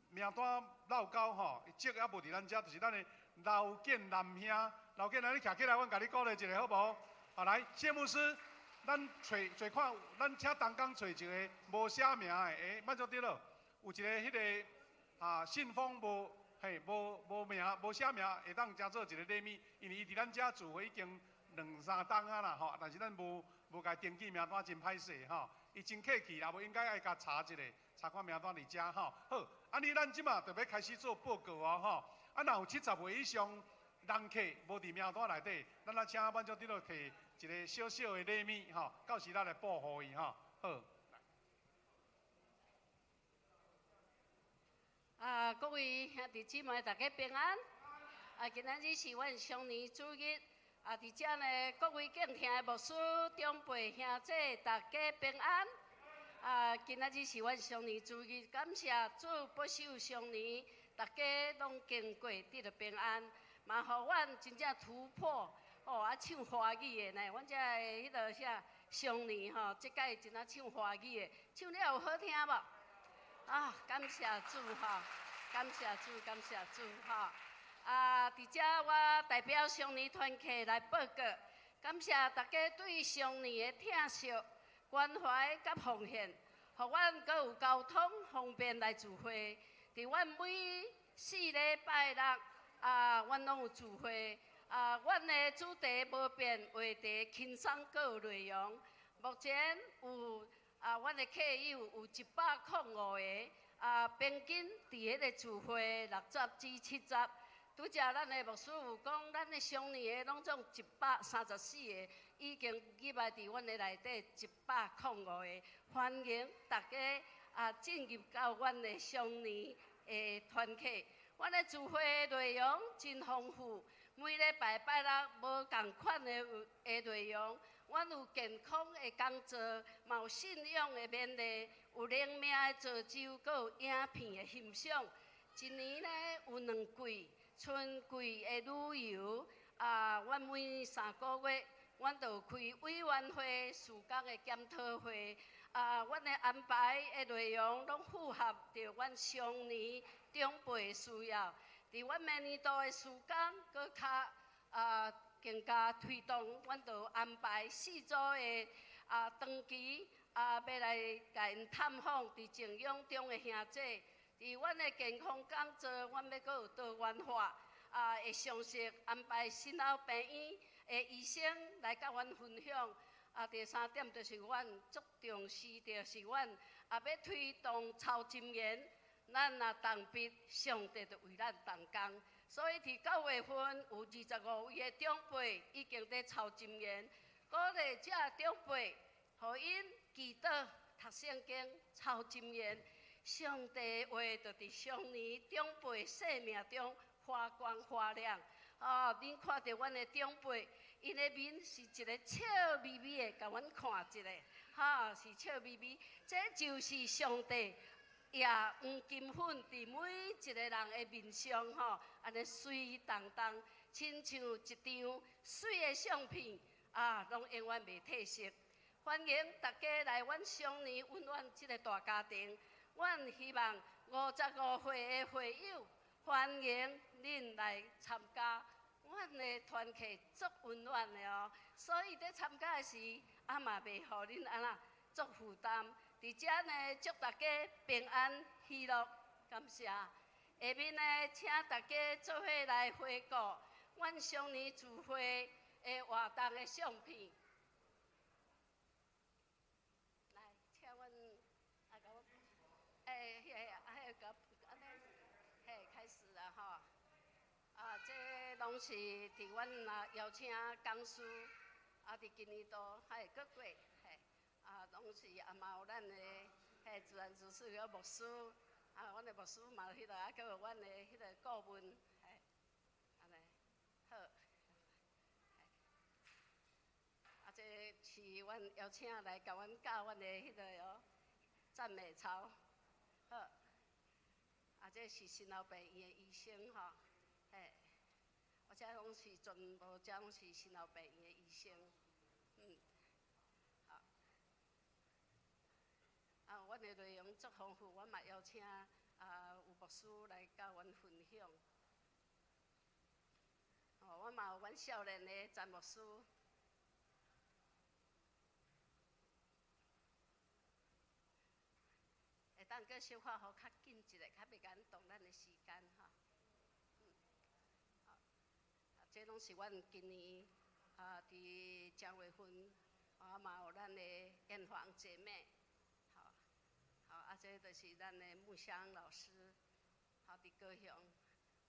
名單落勾吼，伊籍也無佇咱遮，就是咱的劉建南兄。劉建南，你徛起來，阮共你鼓勵一下好無？好來，謝牧師，咱揣揣看，咱請同工揣一个無寫名的，欸，滿足對了，有一个彼个啊信封無，嘿，無名，無寫名，會當加做一个禮物，因為伊佇咱遮聚會已經兩三冬啊啦吼，但是咱無共伊登記名單，真歹勢吼。伊真客氣啦，無應該愛共查一下，查看名單佇遮吼。好，按呢咱這馬就欲開始做報告哦吼。啊，若有70歲以上人人客無佇名單內底，咱來請滿足佇落提一个小小的禮物吼，到時咱來報予伊吼。好。啊，各位兄弟姊妹，大家平安。啊，今仔日是阮常年主日。啊，佇遮呢，各位敬聽的牧師、長輩、兄姐，大家平安。啊，今仔日是阮常年主日，感謝主保守常年，大家攏經過得著平安，嘛予阮真正突破。哦，啊，唱華語的呢，阮遮的彼个啥常年吼，這擺真正唱華語的，唱了有好聽無？啊，感謝主吼，感謝主，感謝主吼。啊，佇遮我代表常年團契來報告，感謝大家對常年的疼惜、關懷佮奉獻，予阮閣有交通方便來聚會。佇阮每四禮拜六啊，阮攏有聚會。啊，阮的主題無變，話題輕鬆閣有內容。目前有啊，阮的客友有105個，啊，平均佇彼个聚會60至70。拄才咱的牧師有講，咱的常年的攏總134個，已經入來佇阮的內底105個，歡迎大家啊進入到阮的常年的團契。阮的聚會內容真豐富，每禮拜拜六無仝款的內容。阮有健康的講座，嘛有信仰的勉勵，有靈命的造就，閣有影片的欣賞。一年呢有兩季，春季的旅遊啊，阮每3個月，阮就有開委員會、事工的檢討會啊，阮的安排的內容攏符合著阮常年長輩的需要。佇阮明年度的事工，閣較啊更加推動，阮就安排四組的啊長期啊，欲來共𪜶探訪佇靜養中的兄姐。佇阮的健康講座，阮欲閣有多元化啊，會詳細安排新老病院的醫生來佮阮分享。啊，第三點就是阮足重視，就是阮啊欲推動抄箴言，咱若動筆，上帝就為咱動工。所以佇9月份有25位的長輩已經佇抄箴言，鼓勵遮長輩，予𪜶祈禱、讀聖經、抄箴言。上帝話就佇常年長輩生命中發光發亮。哦，恁看著阮的長輩，𪜶的面是一个笑眯眯的，共阮看一下，哈，是笑眯眯。這就是上帝額黃金粉佇每一个人的面上，吼，按呢媠當當，親像一張媠的相片，啊，攏永遠袂褪色。歡迎大家來阮常年溫暖這个大家庭。阮希望55歲的會友，歡迎恁來參加。阮的團契足溫暖的哦，所以佇參加的時，啊嘛袂予恁按怎足負擔。佇遮呢，祝大家平安喜樂，感謝。下面呢，請大家做伙來回顧阮常年聚會的活動的相片。來，請阮啊，共我，欸，彼个啊，彼个按呢，嘿，開始了吼。啊，這攏是佇阮啊邀請講師，啊，佇今年度還會閣過，嘿，啊，攏是啊嘛有咱的嘿自然知識的牧師，啊，阮的牧師嘛彼个啊，閣有阮的彼个顧問，嘿，按呢，好，啊，這是阮邀請來共阮教阮的彼个哦讚美操，好，啊，這是新老病院的醫生吼，嘿，我這攏是全部，這攏是新老病院的醫生，好，啊，阮的內容足豐富，阮嘛邀請啊有牧師來佮阮分享。哦，阮嘛有阮少年的詹牧師。會當閣小可予較緊一下，較袂共擋咱的時間吼。好，啊，這攏是阮今年啊，佇正月份啊嘛有咱的燕芳姐妹，好，好啊，這就是咱的木香老師，好佇高雄，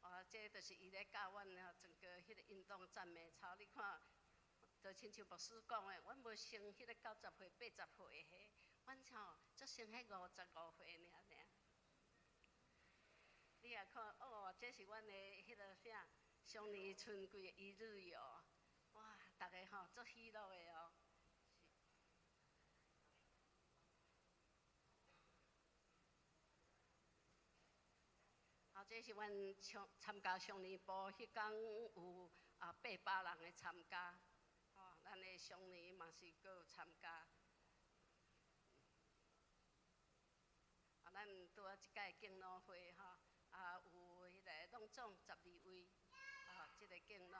哦，這就是伊咧教阮吼，整個彼个運動讚美操，你看，就親像牧師講的，阮無像彼个90歲、80歲彼，阮吼則像彼55歲爾爾。你也看，哦，這是阮的彼个啥，雙年春季的一日遊，哇，逐个吼足喜樂的哦。啊，這是阮參參加雙年部彼工有啊800人的參加，吼，咱的雙年嘛是閣有參加。啊，咱拄仔這屆敬老會吼，啊有彼个攏總12位，啊，這个敬老。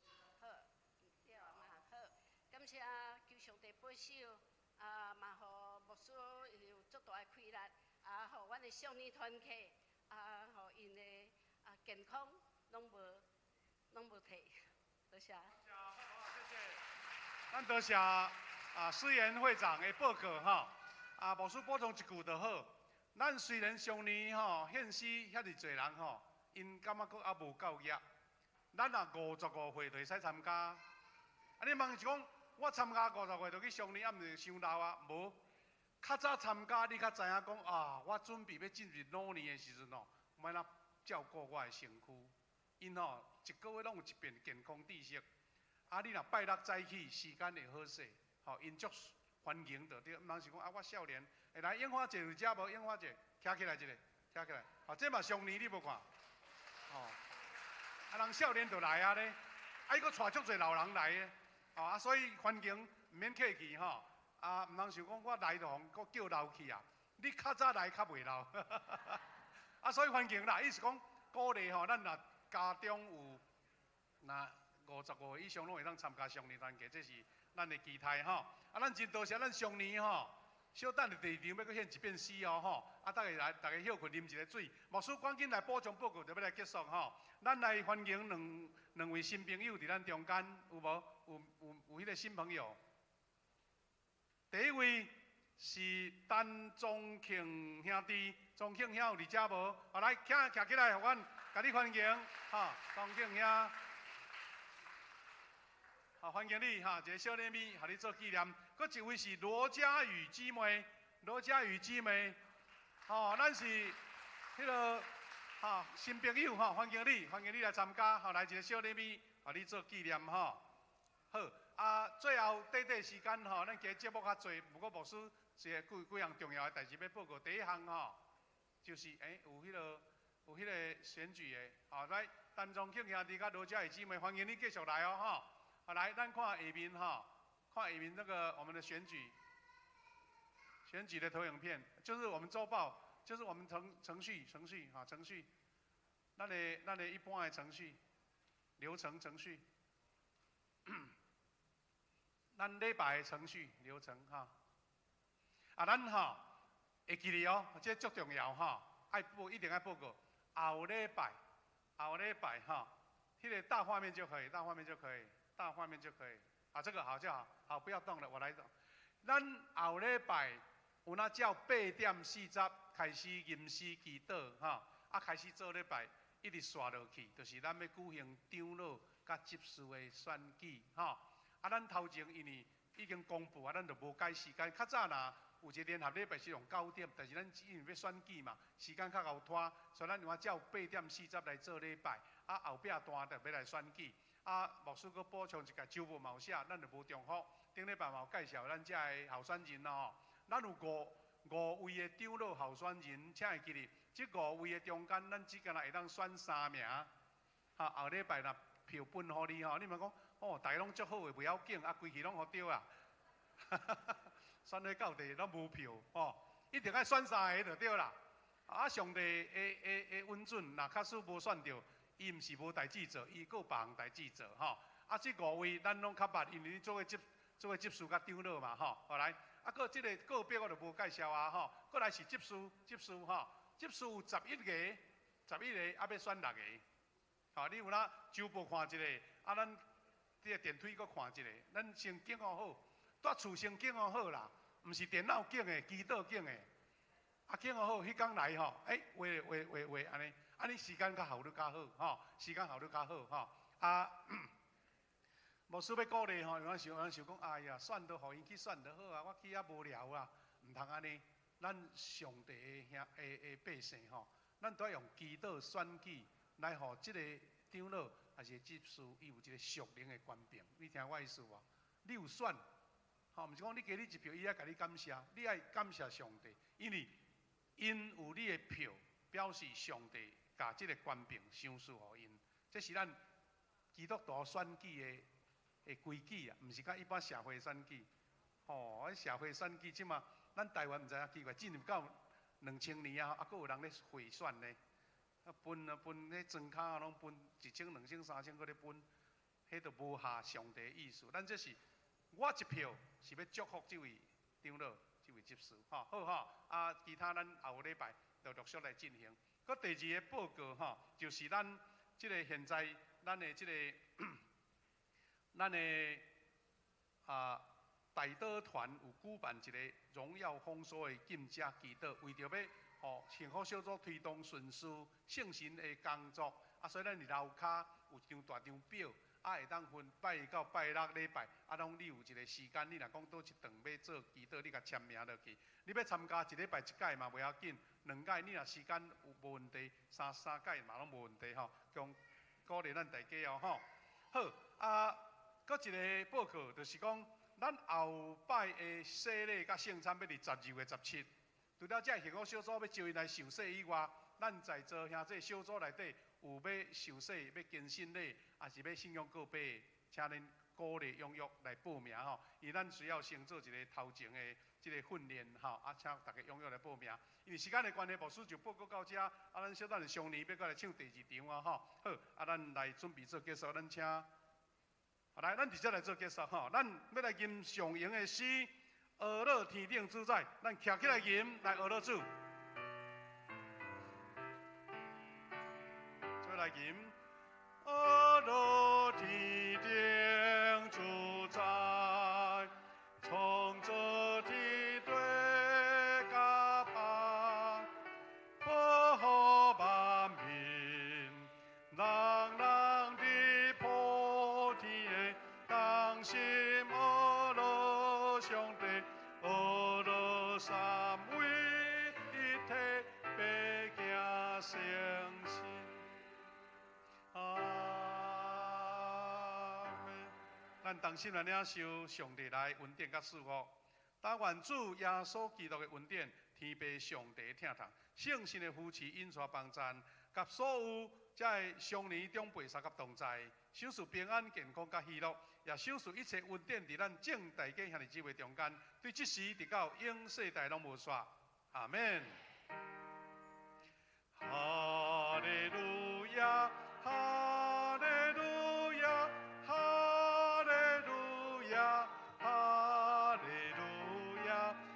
好，對啊嘛好，感謝求上帝保守，啊嘛予牧師有足大的氣力，啊予阮的少年團契，啊予𪜶的啊健康攏無攏無退，多謝。謝謝。咱多謝啊思源會長的報告吼，啊牧師補充一句就好。咱雖然上年吼獻詩遐爾濟人吼，𪜶感覺閣猶無夠額。咱若55歲就會使參加。啊，你問是講我參加55歲就去上年，啊，毋是傷老啊？無，較早參加你較知影講啊，我準備欲進入老年的時陣吼，欲按怎照顧我的身軀。𪜶吼一個月攏有一遍健康知識。啊，你若拜六早起，時間會好勢，吼，𪜶足歡迎就對，毋通是講啊，我少年，欸，來櫻花姐有遮無？櫻花姐，徛起來一下，徛起來，吼，這嘛上年你無看，吼，啊人少年就來啊咧，啊伊閣帶足濟老人來的，吼啊，所以歡迎毋免客氣吼，啊毋通想講我來就予閣叫老去啊，你較早來較袂老，啊所以歡迎啦，意思講鼓勵吼，咱若家中有若55歲以上攏會當參加雙年團契，這是咱的期待吼。啊，咱真多謝咱雙年吼，小等下第二場欲閣獻一遍詩哦吼。啊，逐家來，逐家歇困啉一个水。牧師趕緊來補充報告，就欲來結束吼。咱來歡迎兩兩位新朋友佇咱中間，有無？有有有彼个新朋友。第一位是陳宗慶兄弟，宗慶兄有佇遮無？好，來，徛徛起來，予阮共你歡迎，哈，宗慶兄。好，歡迎你哈，一个小禮物，予你做紀念。閣一位是羅家宇姊妹，羅家宇姊妹，吼，咱是彼个哈新朋友吼，歡迎你，歡迎你來參加，吼，來一个小禮物，予你做紀念吼。好，啊，最後短短時間吼，咱今日節目較濟，不過牧師是幾幾項重要的代誌欲報告。第一項吼，就是欸，有彼个有彼個選舉的，吼，來，陳宗慶兄弟佮羅家宇姊妹，歡迎你繼續來哦，吼。好，來，咱看下面哈，看下面那個我們的選舉，選舉的投影片，就是我們週報，就是我們程程序程序哈程序，咱的咱的一般的程序，流程程序，咱禮拜的程序流程哈，啊，咱哈會記得哦，這足重要哈，愛報一定愛報告，後禮拜後禮拜哈，彼個大畫面就可以，大畫面就可以。大畫面就可以，啊，這個好就好，好不要動了，我來動。咱後禮拜有哪照8點40開始吟詩祈禱，哈，啊開始做禮拜，一直紲落去，就是咱欲舉行長老佮執事的選舉，哈。啊，咱頭前因為已經公布啊，咱就無改時間。較早若有一個聯合禮拜是用9點，但是咱因為欲選舉嘛，時間較𠢕拖，所以咱有照8點40來做禮拜，啊後壁段就欲來選舉。啊，牧師閣補充一個，週末嘛有寫，咱就無重複。頂禮拜嘛有介紹咱遮的候選人咯吼。咱有五五位的長老候選人，請會記得，這五位的中間，咱只干焦會當選三名。哈，後禮拜若票分予你吼，你毋講哦，逐个攏足好的，袂要緊，啊，規氣攏予著啊。選彼到底攏無票吼，一定愛選三個就對啦。啊，上帝會會會允准，若假使無選著。伊毋是無代誌做，伊閣有別項代誌做吼。啊，這五位咱攏較捌，因為你做伙執做伙執事佮長老嘛吼。好來，啊，閣這個個別我就無介紹啊吼。閣來是執事，執事吼，執事有11個， 11个，啊欲选六个。吼，你有哪周报看一下，啊，咱佇个電梯閣看一下，咱先揀好，蹛厝先揀好啦，毋是電腦揀的，祈禱揀的。啊，揀好，彼工來吼，欸，畫畫畫畫按呢，按呢時間較效率較好，吼，時間效率較好，吼。啊，牧師欲鼓勵吼，有陣想講，哎呀，選都予𪜶去選就好啊，我去遐無聊啊，毋通按呢。咱上帝的兄的的百姓吼，咱都愛用祈禱選舉來予這个長老，抑是執事，伊有一个屬靈的權柄。你聽我意思無？你有選，吼，毋是講你加你一票，伊愛共你感謝，你愛感謝上帝，因為𪜶有你的票，表示上帝共這个權柄賞賜予𪜶。這是咱基督徒選舉的規矩啊，毋是佮一般社會選舉。吼，社會選舉這馬，咱台灣毋知影奇怪，進入到2000年啊，猶閣有人咧賄選呢。啊分啊分，彼莊跤啊攏分1000、2000、3000，閣咧分，彼就無合上帝意思。咱這是我一票是欲祝福這位長老、這位執事，吼好吼。啊，其他咱後禮拜就陸續來進行。閣第二个報告吼，就是咱這个現在咱的這个咱的啊。代禱團有舉辦一个榮耀豐收的禁食祈禱，為著欲予幸福小組推動順事聖神的工作，啊，所以咱佇樓跤有一張大張表，啊，會當分拜一到拜六禮拜，啊，攏你有一个時間，你若講佗一頓欲做祈禱，你共簽名落去。你欲參加一禮拜一擺嘛袂要緊，兩擺你若時間有無問題，三擺嘛攏無問題吼，強鼓勵咱大家哦吼。好，啊，閣一个報告就是講，咱後擺的洗禮佮聖餐欲佇12月17，除了這幸福小組欲招𪜶來受洗以外，咱在座兄弟小組內底有欲受洗、欲堅信禮，抑是欲信仰告白，請恁鼓勵踴躍來報名吼。因為咱需要先做一个頭前的這个訓練吼，啊，請大家踴躍來報名。因為時間的關係，牧師就報告到這，啊，咱小等下雙年欲閣來唱第二場啊吼。好，啊，咱來準備做結束，咱請。來，咱直接來做結束吼。咱欲來吟上榮的詩，呵咾天頂主宰，咱徛起來吟來呵咾主。做來吟，呵咾天頂主宰，創造天地佮邦，保護萬民，人人佇普天的同心呵咾上帝，呵咾三位一體，白行聖神。阿們。咱同心來領受上帝來恩典佮賜福，但願主耶穌基督的恩典，天父上帝疼痛，聖神的扶持、引帶幫贊，佮所有這个少年長輩相佮同在，賞賜平安、健康佮喜樂，也賞賜一切恩典佇咱眾大家兄弟姊妹中間，對這時直到永世代攏無煞。阿們。哈利路亞，哈利路亞，哈利路亞，哈利路亞，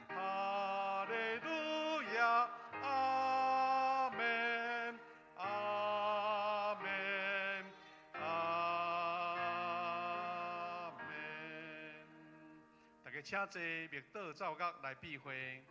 哈利路亞，阿們，阿們，阿們。大家請坐，默禱奏樂來閉會。